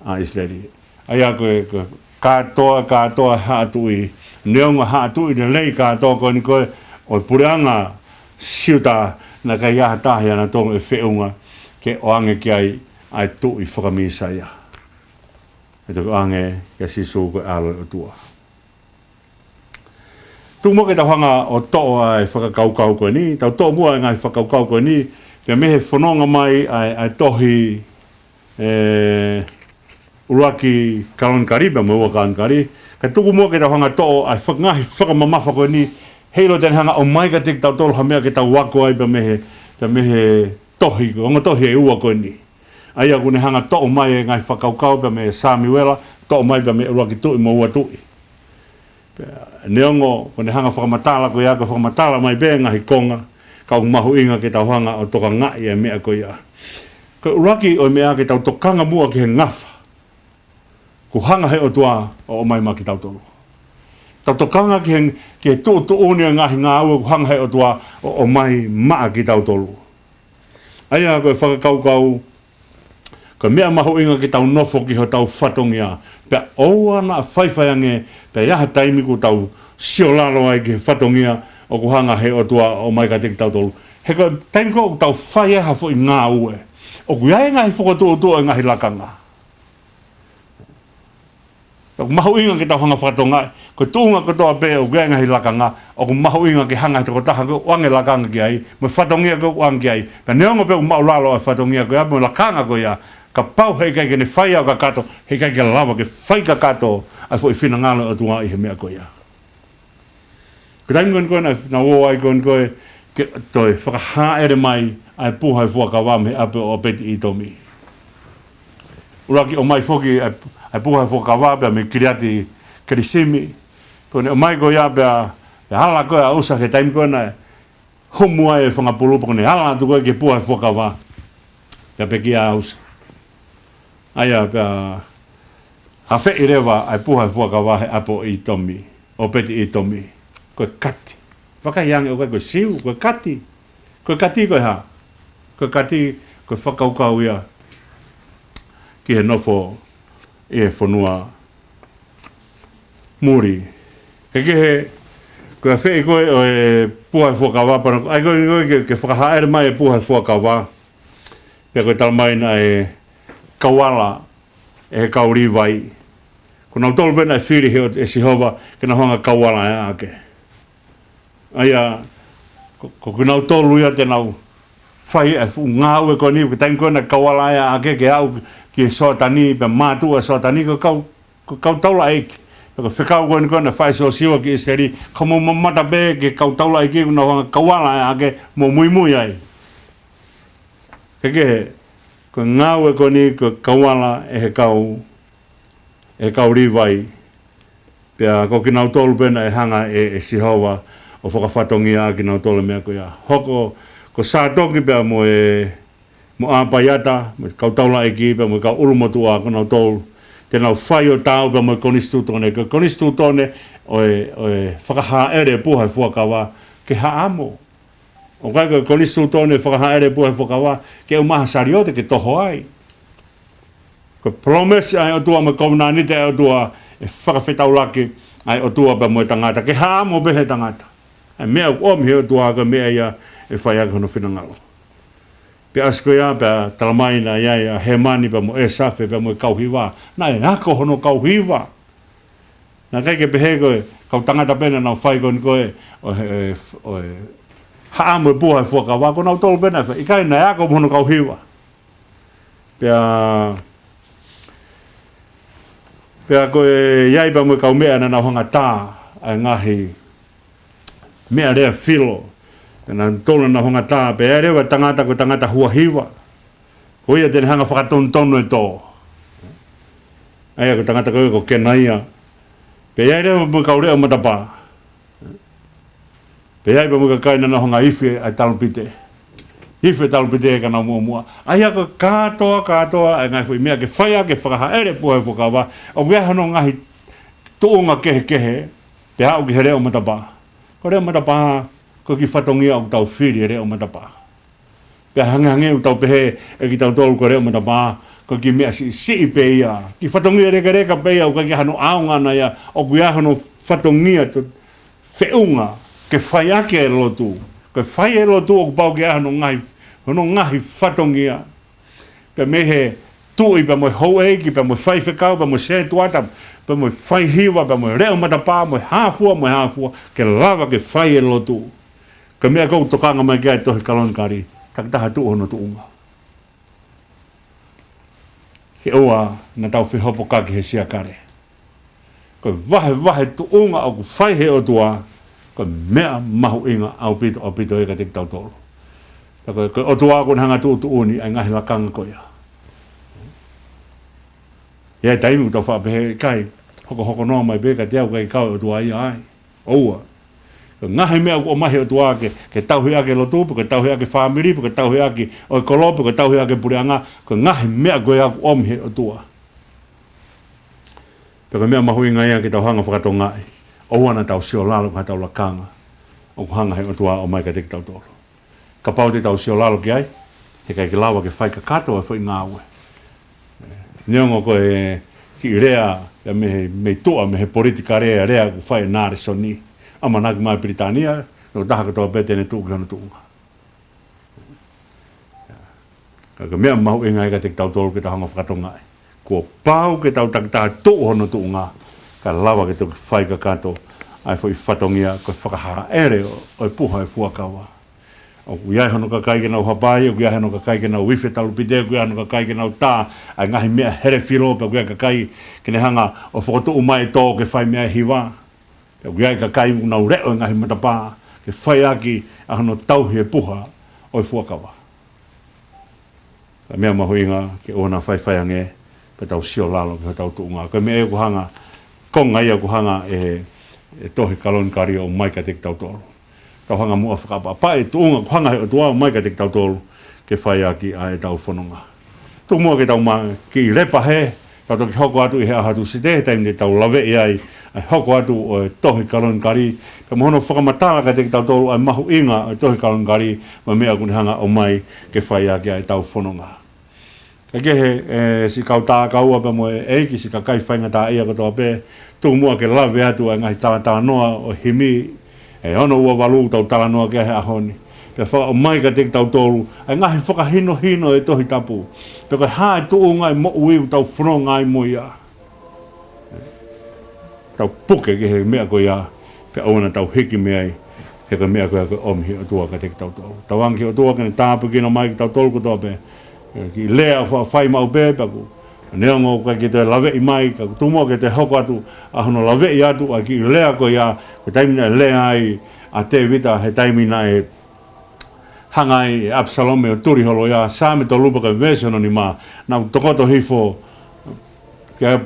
ʻa ʻIsileli. ʻA ia ko e, ko e kātoa, kātoa haʻa tuʻi, neongo haʻa tuʻi lelei kātoa ko eni ko ē ʻo e puleʻanga Siuta, naʻe ʻikai ha taha ʻiate kinautolu ʻe feʻunga ke ʻoange ki ai ʻa e tuʻi faka-Mīsaia. ʻE toki ʻoange kia Sīsū ko e ʻAlo ʻo e ʻOtua. Tuku muʻa ke tau hanga ʻo toʻo ʻa e fakakaukau ko eni, tau toʻo muʻa ʻa e ngaahi fakakaukau ko eni, pea mei he fononga mai ʻa e, ʻa e tohi, ē, ʻuluaki Kalonikali, pea mo e ua Kalonikali, ka tuku muʻa ke tau hanga ʻo toʻo ʻa e faka-, ngaahi fakamamafa ko eni, heiʻilo te ne hanga ʻo ʻomai kiate kitautolu ha meʻa ke tau ako ai pea mei he, pea mei he tohi, ongo tohi ʻe ua ko eni. ʻA ia ʻoku ne hanga ʻo toʻo mai e ngaahi fakakaukau pea mei Sāmiuela, toʻo mai pea mei he ʻuluaki tuʻi mo e ua tuʻi. Pea neongo, ko ʻene hanga ʻo fakamatala ko ia, ko e fakamatala mai pē ngaahi konga, ka ʻoku mahuʻinga ke tau hanga ʻo tokangaʻi e meʻa ko ia. Ko e ʻuluaki ʻo e meʻa ke tau tokanga muʻa ki he ngafa kuo hanga he ʻOtua ʻo ʻomai maʻa kitautolu. Tau tokanga ki he, ki he tuʻutuʻuni e ngaahi ngāue kuo hanga he ʻOtua ʻo ʻomai maʻa kitautolu. ʻA ia ko e fakakaukau, ko e meʻa mahuʻinga ke tau nofo ki hotau fatongia. Pea ʻoua naʻa faifai ange, pea ʻi ai ha taimi kuo tau sio lalo ai ki he fatongia ʻoku hanga he ʻOtua ʻo ʻomai kiate kitautolu. He ko e taimi ko ē ʻoku tau fai ai ha foʻi ngāue, ʻoku ʻi ai e ngaahi fokotuʻutuʻu e ngaahi lakanga. ʻOku mahuʻinga ke tau hanga ʻo fakatokangaʻi, ko e tuʻunga kotoa pē ʻoku ʻi ai e ngaahi lakanga, ʻoku mahuʻinga ke hanga he tokotaha ko ē ʻo ʻoange lakanga ki ai, mo e fatongia ko ē ʻoku ʻoange ki ai. Pea neongo pē ʻoku māʻulalo e fatongia ko ia, mo e lakanga ko ia, kapau heʻikai ke ne fai ʻo kakato, heʻikai ke lava ke fai kakato ʻa e foʻi finangalo ʻo e ʻOtua ʻi he meʻa ko ia. Ko e taimi ko eni ko ē naʻa nau ō ai ko eni ko ē ke toe fakahaʻele mai ʻa e puha ʻo e fuakava mei he ʻapi ʻo ʻOpeti-ʻĪtomi. ʻUluaki ʻomai foki ʻa e, ʻa e puha ʻo e fuakava pea mei Kiliati Kelisimi. Ko ʻene ʻomai ko ia pea, pea ala ko ē ʻa ʻUsa he taimi ko ē naʻe humu ai e fanga pulu, pea ko ʻene ala atu ko ē ki he puha ʻo e fuakava. Pea pekia ʻa ʻUsa. ʻA ia pea afeʻi leva ʻa e puha ʻo e fuakava he ʻapi ʻo ʻĪtomi, ʻOpeti-ʻĪtomi. Ko e kati. Vakai ange ʻoku ʻikai ko e Siu, ko e kati. Ko e kati ko e hā? Ko e kati, ko e fakakaukau ia ki he nofo ʻi he fonua muli. Kae kehe, ko e afeʻi ko ē ʻo e puha ʻo e fuakava, pea ʻai ko ē, ko ē ke, ke fakahaʻele mai e puha ʻo e fuakava. Pea ko e talamai naʻe kauala ʻe he kau Līvai. Ko kinautolu pē naʻe fili he ʻe Sihova ke nau hanga ʻo kauala ʻa ʻAke. ʻA ia, ko, ko kinautolu ia te nau fai e fuʻu ngāue ko eni, ko e taimi ko ē naʻe kauala ʻa ʻAke ke aʻu ki he Soatani, pea mātuʻa e Soatani, ko e kau, ko e kau taulaʻeiki. Pea ko e fekau ko eni ko ē naʻe fai ʻe Siosiua ki ʻIsileli, ka mou mamata pē ki he kau taulaʻeiki, ʻoku nau hanga ʻo kauala ʻa ʻAke, mou muimui ai. Kae kehe, ko e ngāue ko eni ko e kauala ʻe he kau, ʻe he kau Līvai. Pea ko kinautolu pē naʻe hanga ʻe, ʻe Sihova ʻo fakafatongia ʻa kinautolu he meʻa ko ia. Hoko ko Sātoki pea mo e, mo ʻApaiata, mo e kau taulaʻeiki pea mo e kau ʻulumotuʻa, ko kinautolu te nau fai ʻo taau pea mo e konisitūtone, ko e konisitūtone ʻo e, ʻo e fakahaʻele puha ʻo e fuakava ke haʻamo. ʻOku ʻikai ko e konisitūtone fakahaʻele puha ʻo e fuakava ke ʻomai ha saliote ke toho ai. Ko e palōmesi ʻa e ʻOtua mo e kovinānite ʻa e ʻOtua, ʻe fakafetaulaki ʻa e ʻOtua pea mo e tangata, ke haʻamo pē he tangata. ʻA e meʻa ʻoku ʻomi he ʻOtua ko e meʻa ia ʻe fai ʻaki hono finangalo. Pea ʻosi ko ia, pea talamai naʻe ʻi ai ʻa Hēmani pea mo ʻĒsafe pea mo e kau hiva. Naʻe ako hono kau hiva. Naʻe ʻikai ke pehē ko e kau tangata pē naʻa nau fai ko eni ko ē ʻo e, ʻo e haʻamo e puha ʻo e fuakava, ko kinautolu pē naʻe fai, ʻikai, naʻe ako mo hono kau hiva. Pea, pea ko e ʻi ai pea mo e kau meʻa naʻa nau hanga ʻo tā ʻa e ngaahi meʻa lea filo. Naʻa nau tolu naʻa nau hanga ʻo tā, pea ʻi ai leva e tangata ko e tangata huahiva. Ko ia te ne hanga ʻo fakatonutonu e tō. ʻA ia ko e tangata ko ē ko Kenaia. Pea ʻi ai leva mo e kau leʻo matapā. Pea ʻi ai pea mo e kakai naʻa nau hanga ʻo ifi ʻa e talupite. Hife talupite ka nau muʻomuʻa. ʻA ia ko e kātoa, kātoa, ʻa e ngaahi foʻi meʻa ke fai ʻaki e fakahāʻele puha ʻo e fuakava, ʻoku ʻi ai hono ngaahi tuʻunga kehekehe, pea aʻu ki he leʻo matapā. Ko e leʻo matapā, ko e kiʻi fatongia ʻoku tau fili e leʻo matapā. Pea hangehangē ʻoku tau pehē ʻe kitautolu ko e leʻo matapā, ko e kiʻi meʻa siʻisiʻi pē ia. Kiʻi fatongia lekeleka pē ia, ʻoku ʻikai ke ʻi ai hano ʻaonga ʻana ia, ʻoku ʻi ai hono fatongia to-, feʻunga ke fai ʻaki e lotu. Ko e fai e lotu ʻoku pau ke ʻi ai hono ngaahi, hono ngaahi fatongia. Pea mei he tuʻi, pea mo e houʻeiki, pea mo e faifekau, pea mo e sētuata, pea mo e faihiva, pea mo e leʻo matapā, mo e hā fua, mo e hā fua, ke lava ke fai e lotu. Ko e meʻa ʻoku tokanga mai ki ai e tohi Kalonikali, takitaha tuʻu hono tuʻunga. Ke ʻoua naʻa tau fehopokaki he siakale. Ko e vahevahe tuʻunga ʻoku fai he ʻOtua, ko e meʻa mahuʻinga ʻaupito, ʻaupito ia kiate kitautolu. Pea ko e, ko e ʻOtua ʻoku ne hanga ʻo tuʻutuʻuni ʻa e ngaahi lakanga ko ia. ʻI he taimi ʻoku tau faʻa pehē ʻikai, hokohoko noa mai pē kiate au, ʻikai ke kau e ʻOtua ia ai. ʻOua. Ko e ngaahi meʻa ʻoku ʻomai he ʻOtua ke, ke tauhi ʻaki e lotu, pe ke tauhi ʻaki e fāmili, pe ke tauhi ʻaki ʻo e kolo, pe ke tauhi ʻaki e puleʻanga, ko e ngaahi meʻa ko ia ʻoku ʻomi he ʻOtua. Pea ko e meʻa mahuʻinga ia ke tau hanga ʻo fakatokangaʻi, ʻoua naʻa tau sio lalo ki haʻatau lakanga ʻoku hanga he ʻOtua ʻo ʻomai kiate kitautolu. Kapau te tau sio lalo ki ai, heʻikai ke lava ke fai kakato e foʻi ngāue. Neongo ko e kiʻi lea ia mei he, mei tuʻa, mei he politikale, lea ʻoku fai ʻe Nalesoni, ʻamanaki mai Pilitānia, no taha kotoa pē te ne tuʻu ki hono tuʻunga. Ka ko e meʻa mahuʻinga ia kiate kitautolu ke tau hanga ʻo fakatokangaʻi, kuo pau ke tau takitaha tuʻu hono tuʻunga, kae lava ke toki fai kakato ʻa e foʻi fatongia ko e fakahāʻele ʻo, ʻo e puha ʻo e fuakava. ʻOku ʻi ai hono kakai ke nau hapai, ʻoku ʻi ai hono kakai ke nau ifi e talupite, ʻoku ʻi ai hono kakai ke nau tā ʻa e ngaahi meʻa helefilo, pea ʻoku ʻi ai e kakai ke ne hanga ʻo fokotuʻu mai e tō ke fai mei ai e hiva. Pea ʻoku ʻi ai e kakai ʻoku nau leʻo e ngaahi matapā ke fai ʻaki ʻa hono tauhi e puha ʻo e fuakava. Ka ko e meʻa mahuʻinga ke ʻoua naʻa faifai ange, pea tau sio lalo ki hotau tuʻunga. Ko e meʻa ia ʻoku hanga, konga ia ʻoku hanga ʻe, ʻe he tohi Kalonikali ʻo ʻomai kiate kitautolu. Tau hanga muʻa ʻo fakaʻapaʻapaʻi e tuʻunga ʻoku hanga he ʻOtua ʻo ʻomai kiate kitautolu ke fai ʻaki ʻa ʻetau fononga. Tuku muʻa ke tau ma-, kiʻi lepa hē, tau toki hoko atu ʻi he ʻaho Tūsite, he taimi te tau laveʻi ai ʻa e hoko atu ʻo e tohi Kalonikali, pea mo hono fakamatala kiate kitautolu ʻa e mahuʻinga ʻo e tohi Kalonikali, mo e meʻa ʻoku ne hanga ʻo ʻomai ke fai ʻaki ʻa ʻetau fononga. Kae kehe, ʻe siʻi kau tākaua pea mo e ʻeiki, siʻi kakai faingataʻaʻia kotoa pē, tuku muʻa ke lave atu ʻa e ngaahi talatalanoa ʻo e himi, ʻe ono ua valu ʻoku tau talanoa ki ai he ʻaho ni. Pea fakaʻomai kiate kitautolu ʻa e ngaahi fakahinohino ʻo e Tohi Tapu. Pea ko e hā e tuʻunga ʻo e moʻui ʻoku tau fononga ai mo ia. Tau puke ki he meʻa ko ia, pea ʻoua naʻa tau hiki mei ai, he ko e meʻa ko ia ʻoku ʻomi he ʻOtua kiate kitautolu. Tauange ki he ʻOtua ke ne tāpuekina mai kitautolu kotoa pē, ʻe, kiʻi lea ʻoku faʻa fai maʻu pē, pea ʻoku, neongo ʻoku ʻikai ke toe laveʻi mai, ka tuku muʻa ke toe hoko atu ʻa hono laveʻi atu ʻa e kiʻi lea ko ia, ko e taimi naʻe lea ai ʻa Tēvita, he taimi naʻe hanga ai ʻe ʻApisalome ʻo tuli holo ia, Saame tolu pea ko e veesi hono nima, naʻa ku tokoto hifo, ke,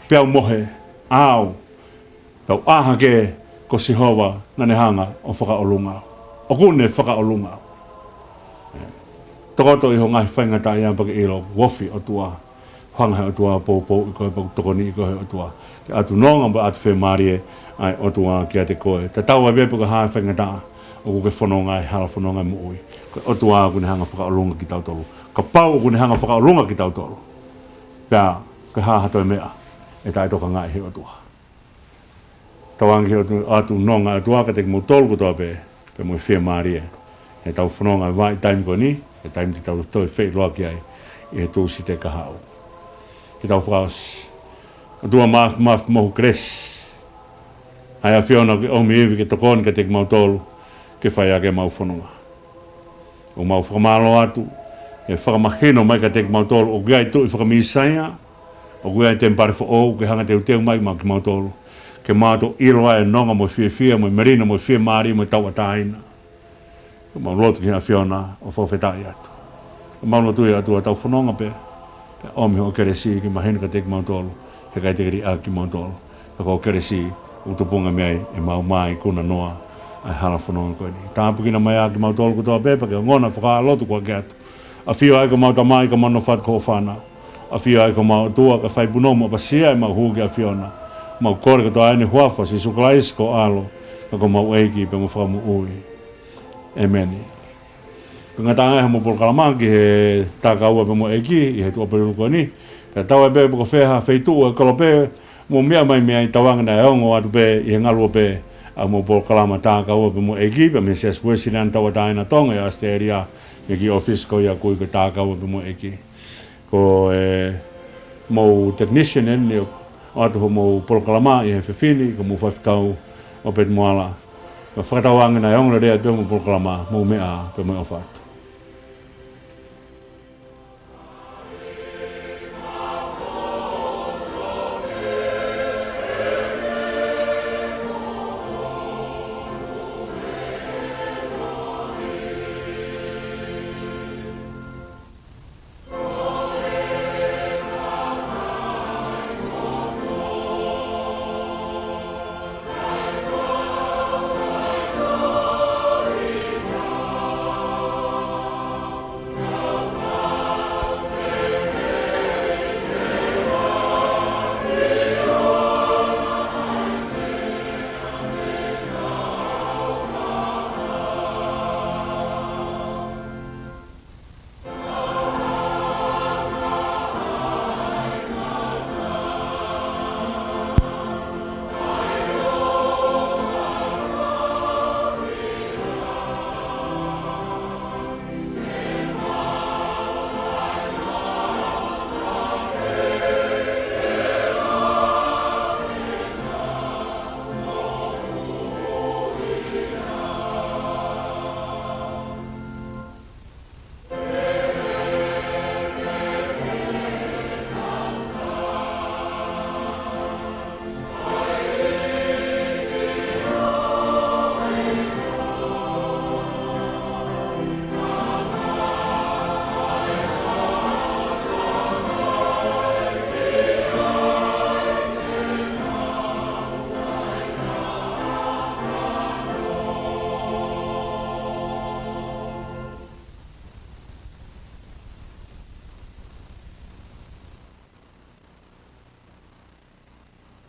peau mohe, ʻa au, peau ʻā hake, ko Sihova naʻa ne hanga ʻo fakaʻolunga au. ʻOku ne fakaʻolunga au. Tokoto ʻi ho ngaahi faingataʻaʻia pea ke ʻilo ʻoku ofi ʻOtua. Hanga he ʻOtua ʻo poupouʻi koe pea ʻoku tokoniʻi koe he ʻOtua. Ke ʻatu nonga mo ʻatu fiemālie ʻa e ʻOtua kiate koe. Tatau ai pē pe ko e hā e faingataʻa ʻoku ke fononga ai, hala fononga e moʻui. Ko e ʻOtua ʻoku ne hanga ʻo fakaʻolunga kitautolu. Kapau ʻoku ne hanga ʻo fakaʻolunga kitautolu, pea ko e hā ha toe meʻa ʻe taʻetokangaʻi he ʻOtua. Tauange ki he ʻOtu-, ʻatu nonga ʻa e ʻOtua kiate kimoutolu kotoa pē, pea mo e fiemālie. Heʻetau fononga he vahaʻa taimi ko eni, he taimi te tau toe feʻiloaki ai ʻi he Tūsite kahaʻu. Ke tau fakaʻosi. ʻOtua Māfimafi, mo ho kelesi, ʻa e ʻAfiona ke ʻomi ivi ke tokoni kiate kimautolu, ke fai ʻaki ʻemau fononga. ʻOku mau fakamālō atu, he fakamahino mai kiate kimautolu, ʻoku ʻi ai e tuʻi fakamīsaia, ʻoku ʻi ai e temipale foʻou, ke hanga ʻo teuteu mai maʻa kimautolu. Ke mau toe ʻilo ai e nonga mo e fiefia, mo e melino, mo e fiemālie, mo e tauʻatāina. ʻOku mau lotu ki he ʻAfiona, ʻo fakafetaʻi atu. ʻOku mau lotu ʻe ʻOtua ʻetau fononga pē, pea ʻomi hoʻo kelesi ke mahino kiate kimautolu, he ʻikai te ke liʻaki kimautolu. Ka ko hoʻo kelesi, ʻoku tupunga mei ai ʻemau ikuna noa, ʻa e hala fononga ko eni. Tāpuekina mai ʻa kimautolu kotoa pē, pea ke ongona ʻa e fakalotu kuo ʻoatu. ʻAfio ai ko homau Tamai, ka mau nofo atu ko hoʻo fānau. ʻAfio ai ko homau ʻOtua, kae fai punou mo ʻapasia ʻemau hū ki he ʻAfiona. Mau kole kotoa eni he huafa ʻo Sīsū Kalaisi ko ho ʻAlo, ka ko homau ʻEiki pea mo e Fakamoʻui. ʻĒmeni. Ko e ngataʻanga ia homau polokalama ki he Tākaua pea mo e ʻEiki ʻi he tuʻapulelulu ko eni. Kae taau ai pē pe ko fē ha feituʻu ʻo e kolope ʻoku mou meʻa mai mei ai, tauange naʻe ongo atu pē ʻi he ngaluope ʻa homau polokalama Tākaua pea mo e ʻEiki, pea mei he Siasi Uēsiliana Tauʻatāina ʻo Tonga ʻi ʻAositelēlia, mei he kiʻi ʻōfisi ko ia ʻoku ui ko e Tākaua pea mo e ʻEiki. Ko e, ʻemau technician eni ʻoku ʻoatu homau polokalama ʻi he efiafi ni, ko homau faifekau ʻOpeti Moala. Pea fakatauange naʻe ongo lelei atu pē homau polokalama, mou meʻa ā pea mou ʻofa atu.